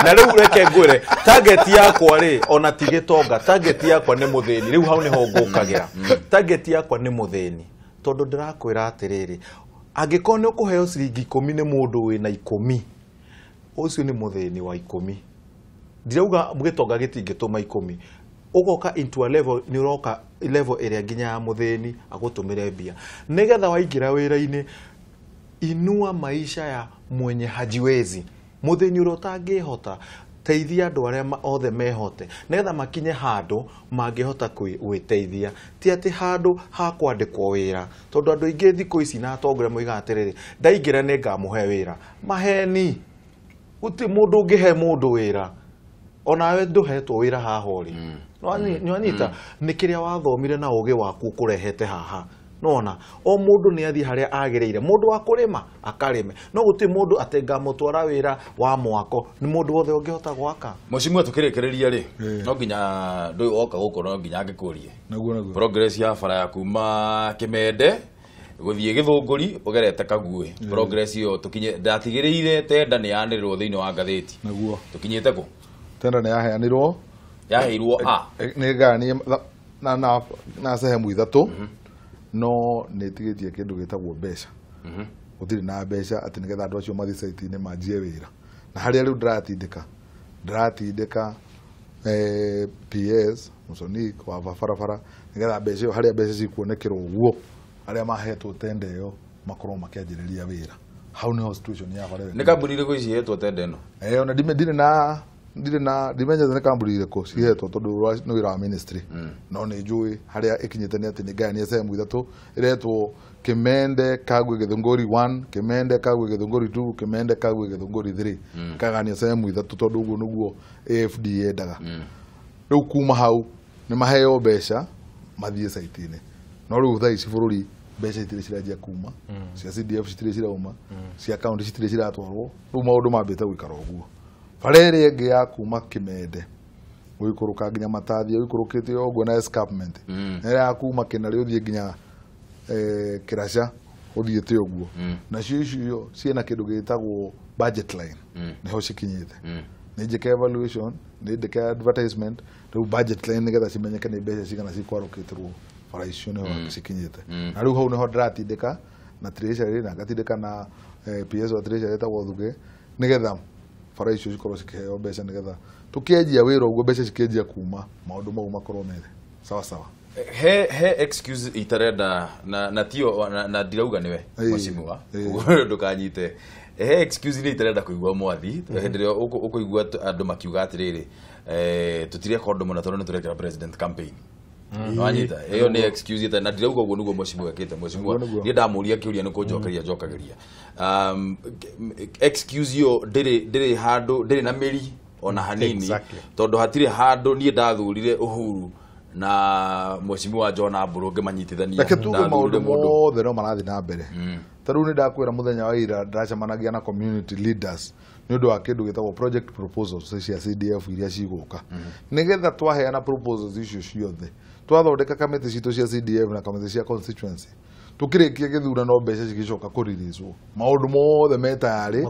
Na rĩu reke ngwĩre target yakwa rĩ ona ti gĩtonga, target yakwa nĩ mũthĩni. Rĩu hau nĩho ngũkagĩra. Target yakwa nĩ mũthĩni tondũ ndĩrakwĩra atĩrĩrĩ, angĩkorwo nĩ ũkũheo ciringi 10 nĩ mũndũ wĩna 10, ũcio nĩ mũthĩni wa 10. Ndirauga gĩtonga gĩtingĩtũma 10. Ũgoka into a level nĩ ũroka level ĩrĩa nginya ya mũthĩni agũtũmĩre mbia nĩgetha waingĩra wĩra-inĩ. Inua maisha ya mwenye hajiwezi, mũthĩni ũrĩa ũtangĩhota, teithia andũ arĩa othe mehote nĩgetha makinye handũ mangĩhota gwĩteithia, ti atĩ handũ ha kwandĩkwo wĩra, tondũ andũ aingĩ thikũ ici na atongoria moigaga atĩrĩrĩ, ndaingĩra nĩ ngamũhe wĩra. Maheni, gũtirĩ mũndũ ũngĩhe mũndũ wĩra. Onawe ndũhetwo wĩra haha ũrĩ. Nĩwanyita nĩ kĩrĩa wathomire na ũgĩ waku ũkũrehete haha. Nona o mũndũ nĩ athiĩ harĩa agĩrĩire. Mũndũ wa kũrĩma akarĩme, no gũtirĩ mũndũ atĩ ngamũtwara wĩra wa mwako nĩ mũndũ wothe ũngĩhota gwaka. Mheshimiwa tũkĩrĩkĩrĩria rĩ, no nginya ndũyũ woka gũkũ no nginya ngĩkũrie progress ya bara ya kuma Kĩmende gũthiĩ Gĩthũngũri ũgerete Kaguĩ. Progress ĩyo tũkinye ndatigĩrĩire tenda nĩ yanĩrĩrwo thĩinĩ wa ngathĩti. Naguo tũkinyĩte kũ? Tenda nĩ yaheanirwo, yaheirwo a nĩ ngayanie na sehemu 3, no nĩ ĩtigĩtie kĩndũ gĩtagwo mbeca. Gũtirĩ na mbeca atĩ nĩgetha andũ acio mathiĩ site-inĩ manjie wĩra. Na harĩa rĩu ndĩratindĩka PS Musonik wa barabara nĩgetha mbeca ĩyo harĩa mbeca cikuonekerwo ũguo arĩa mahetwo tenda ĩyo makorwo makĩanjĩrĩria wĩra. Hau nĩho situation ya bara. Nĩ kambuni irĩkũ cihetwo tenda ĩno? Ona ndirĩ na ndimenyete nĩ kambuni irĩkũ cihetwo tondũ nĩ wĩra wa ministry. No nĩ njũĩ harĩa ĩkinyĩte nĩ atĩ nĩ ngayania sehemu ithatũ ĩretwo Kimende Kagwe Githunguri 1, Kimende Kagwe Githunguri 2, Kimende Kagwe Githunguri 3. Kagania sehemu ithatũ tondũ ũguo nĩguo AFD yendaga. Rĩu kuma hau nĩ maheo mbeca mathiĩ site-inĩ. No rĩu thaa ici bũrũri mbeca itirĩ ciranjia kuma, cia CDF citirĩ cirauma, cia county citirĩ ciratwarwo, rĩu maũndũ mambĩte gũikara ũguo. Bara ĩrĩa ĩngĩ ya kuma Kimende gũikũrũka nginya Matathia ũikũrũkĩte ũguo na escarpment, na ĩrĩa ya kuma Kĩnarĩ ũthiĩ nginya Kĩraca ũthiĩte ũguo, nacio icio ciĩna kĩndũ gĩtagwo budget line, nĩho cikinyĩte. Nĩ njĩke evaluation, nĩ njĩke advertisement, rĩu budget line nĩgetha cimenyeke nĩ mbeca cigana cikwarũkĩtĩrwo bara icio nĩho cikinyĩte. Na rĩu hau nĩho ndĩratindĩka na treasury na ngatindĩka na PS wa treasury etagwo Thuge nĩgetha bara icio cikorwo cikĩheo mbeca nĩgetha tũkĩanjia wĩra ũguo mbeca cikĩanjia kuma maũndũ mau makorwo mere sawa sawa. He excuse itarenda na tio na ndirauga niwe mheshimiwa ndukanyite. He excuse ni itarenda kuigua mwathi hĩndĩ ĩrĩa ũkũigua andũ makiuga atĩrĩrĩ tũtireka ũndũ mũna tondũ nĩtũrekĩra president campaign. Wanyita ĩyo nĩ excuse ita na ndirauga ũguo nĩguo mheshimiwa ekĩte. Mheshimiwa niĩ ndamũria kĩũria nĩ kũnjokeria njokagĩria. Excuse yo ndĩrĩ handũ ndĩrĩ na mĩri ona hanini tondũ hatirĩ handũ niĩ ndathurire Uhuru na mheshimiwa John Mburu ngĩmanyitithania. Reke tuge maũndũ mothe no marathiĩ na mbere. Ta rĩu nĩ ndakwĩra mũthenya wa ira ndĩracemanagia na community leaders nĩ ũndũ wa kĩndũ gĩtagwo project proposals cia CDF iria cigũka. Nĩgetha twaheana proposals icio ciothe twathondeka kamĩtĩ citũ cia CDF na kamĩtĩ cia constituency tukĩrĩkia gĩthurano mbeca cigĩcoka kũririicwo maũndũ mothe me tayarĩ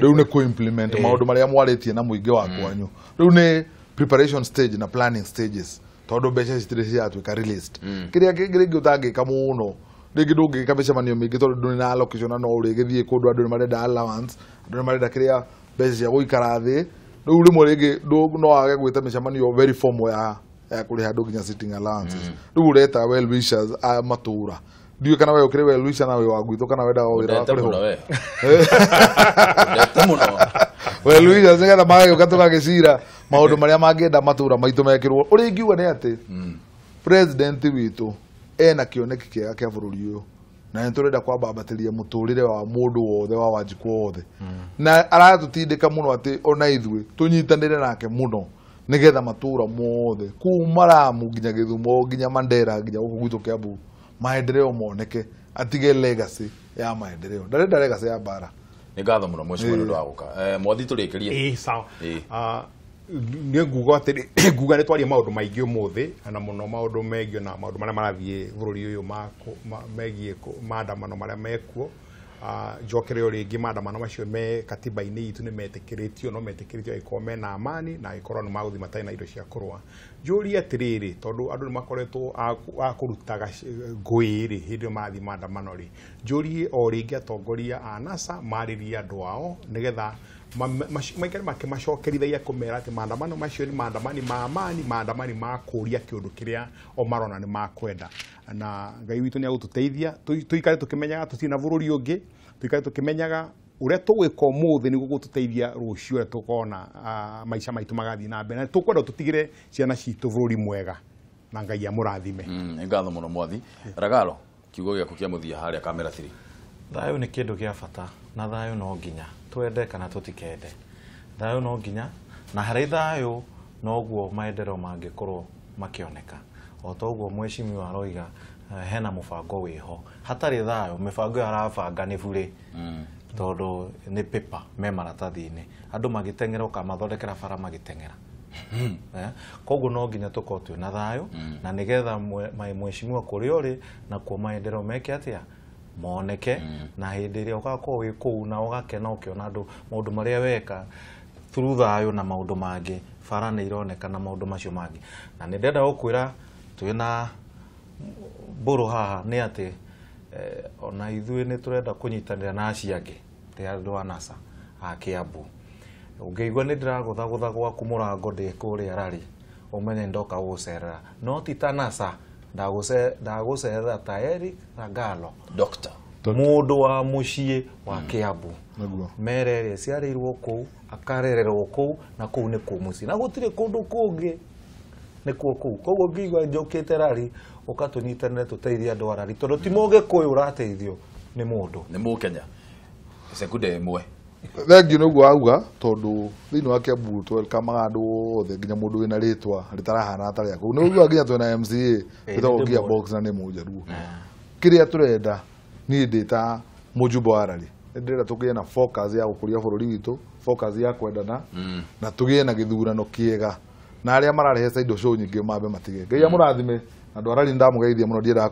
rĩu nĩ kũ-implement maũndũ marĩa mwarĩtie na mũingĩ wa kwanyu. Rĩu nĩ preparation stage na planning stages tondũ mbeca citirĩ ciatuĩka released. Kĩrĩa kĩngĩ rĩngĩ ũtangĩka mũno rĩngĩ ndũngĩka mĩcemanio mĩingĩ tondũ ndũrĩ na allocation na no ũrĩgĩthiĩ kũndũ andũ nĩ marenda allowance, andũ nĩ marenda kĩrĩa mbeca cia gũikara thĩ. Rĩu rĩmwe rĩngĩ no wage gwĩta mĩcemanio very formal ya kũrĩha andũ nginya sitting allowances. Rĩu ũreta well wishers a matũra. Ndiũĩ kana we ũkĩrĩ well wisher na wĩ wa gwitũ kana wendaga wĩra wa kũrĩhwo. Well wishers nĩgetha magagĩũka tũgagĩcira maũndũ marĩa mangĩenda matũra maitũ mekĩrwo. Ũrĩa ingiuga nĩ atĩ president witũ ena kĩoneki kĩega kĩa bũrũri ũyũ na nĩ tũrenda kwambambatĩria mũtũrĩre wa mũndũ wothe wa Wanjikũ wothe, na aratũtindĩka mũno atĩ ona ithuĩ tũnyitanĩre nake mũno nĩgetha matũra mothe kuma Lamu nginya Gĩthumo nginya Mandera nginya gũkũ gwitũ Kiambu maendeleo moneke, atige legacy ya maendeleo, ndarenda legacy ya mbara. Nĩ ngatho mũno mheshimiwa nĩ ũndũ wa gũka. Mwathi tũrĩkĩrie. Sawa. Nĩ nguga atĩ nguga nĩ twaria maũndũ maingĩ ũmũthĩ na mũno maũndũ megiĩ na maũndũ marĩa marathiĩ bũrũri ũyũ megiĩ maandamano marĩa mekuo. Njokere o rĩngĩ maandamano macio me katiba-inĩ itũ nĩ metĩkĩrĩtio no metĩkĩrĩtio angĩkorwo mena amani na angĩkorwo nĩ magũthiĩ matarĩ na indo cia kũrũa. Njũrie atĩrĩrĩ tondũ andũ nĩ makoretwo a kũrutaga ngũĩ rĩ hĩndĩ ĩyo marathiĩ maandamano rĩ, njũrie o rĩngĩ atongoria a NASA marĩrie andũ ao nĩgetha maikare makĩmacokerithagia kũmera atĩ maandamano macio nĩ maandamani ma amani, maandamani ma kũũria kĩũndũ kĩrĩa o marona nĩ makwenda. Na Ngai witũ nĩ agũtũteithia tũikare tũkĩmenyaga tũtirĩ na bũrũri ũngĩ, tũikare tũkĩmenyaga ũrĩa tũgwĩka ũmũthĩ nĩguo gũtũteithia rũciũ ũrĩa tũkona maica maitũ magathiĩ na mbere, na tũkwenda tũtigĩre ciana citũ bũrũri mwega na Ngai amũrathime. Nĩ ngatho mũno mwathi. Ragalo, kiugo gĩaku kĩa mũthia harĩa kamera 3. Thayũ nĩ kĩndũ kĩa bata na thayũ no nginya twende kana tũtikende. Thayũ no nginya, na harĩ thayũ noguo maendeleo mangĩkorwo makĩoneka. O ta ũguo mheshimiwa aroiga hena mũbango wĩho. Hatarĩ thayũ mĩbango ĩyo arabanga nĩ burĩ tondũ nĩ paper me maratathi-inĩ. Andũ magĩteng'era ũkamathondekera bara magĩteng'era. Koguo no nginya tũkorwo twĩna thayũ na nĩgetha mheshimiwa kũrĩa ũrĩ nakuo maendeleo meke atĩa moneke, na hĩndĩ ĩrĩa ũgakorwo wĩ kũu na ũgakena ũkĩona andũ maũndũ marĩa weka through thayũ na maũndũ mangĩ, bara nĩ ironeka na maũndũ macio mangĩ. Na nĩ ndĩrenda gũkwĩra twĩna Mburu haha nĩ atĩ ona ithuĩ nĩ tũrenda kũnyitanĩra na acio angĩ tĩ andũ a NASA a Kiambu. Ũngĩigua nĩ ndĩragũthagũtha gwaku mũrango ndĩ kũrĩa rari ũmenye ndoka gũgũcerera, no ti ta NASA, ndagũcerera ta Eric Ragalo. Doctor. Mũndũ wa mũciĩ wa Kiambu. Mere ĩrĩa ciarĩirwo kũu, akarererwo kũu, na kũu nĩ kũu mũciĩ. Na gũtirĩ kũndũ kũngĩ nĩkuo kũu. Koguo ngĩigua njũkĩte rari, ũkatũnyitanĩre tũteithie andũ a rari, tondũ ti Mũgĩkũyũ ũrateithio, nĩ mũndũ. Nĩ Mũkenya. Sekunde ĩmwe. Thengiũ nĩ ũguo auga, tondũ thĩinĩ wa Kiambu twelkamaga andũ othe nginya mũndũ wĩna rĩtwa rĩtarahana ta rĩaku. Nĩ ũiguaga nginya twĩna MCA wĩtagwo Gearbox na nĩ Mũjaruo. Kĩrĩa tũrenda niĩ ndĩ ta mũjumbe wa rari, ndĩrenda tũgĩe na focus ya gũkũria bũrũri witũ, focus ya kwendana, na tũgĩe na gĩthurano kĩega, na arĩa mararehe side show nyingĩ mambe matige. Ngai amũrathime, andũ a rari ndamũgeithia mũno, ndiendaga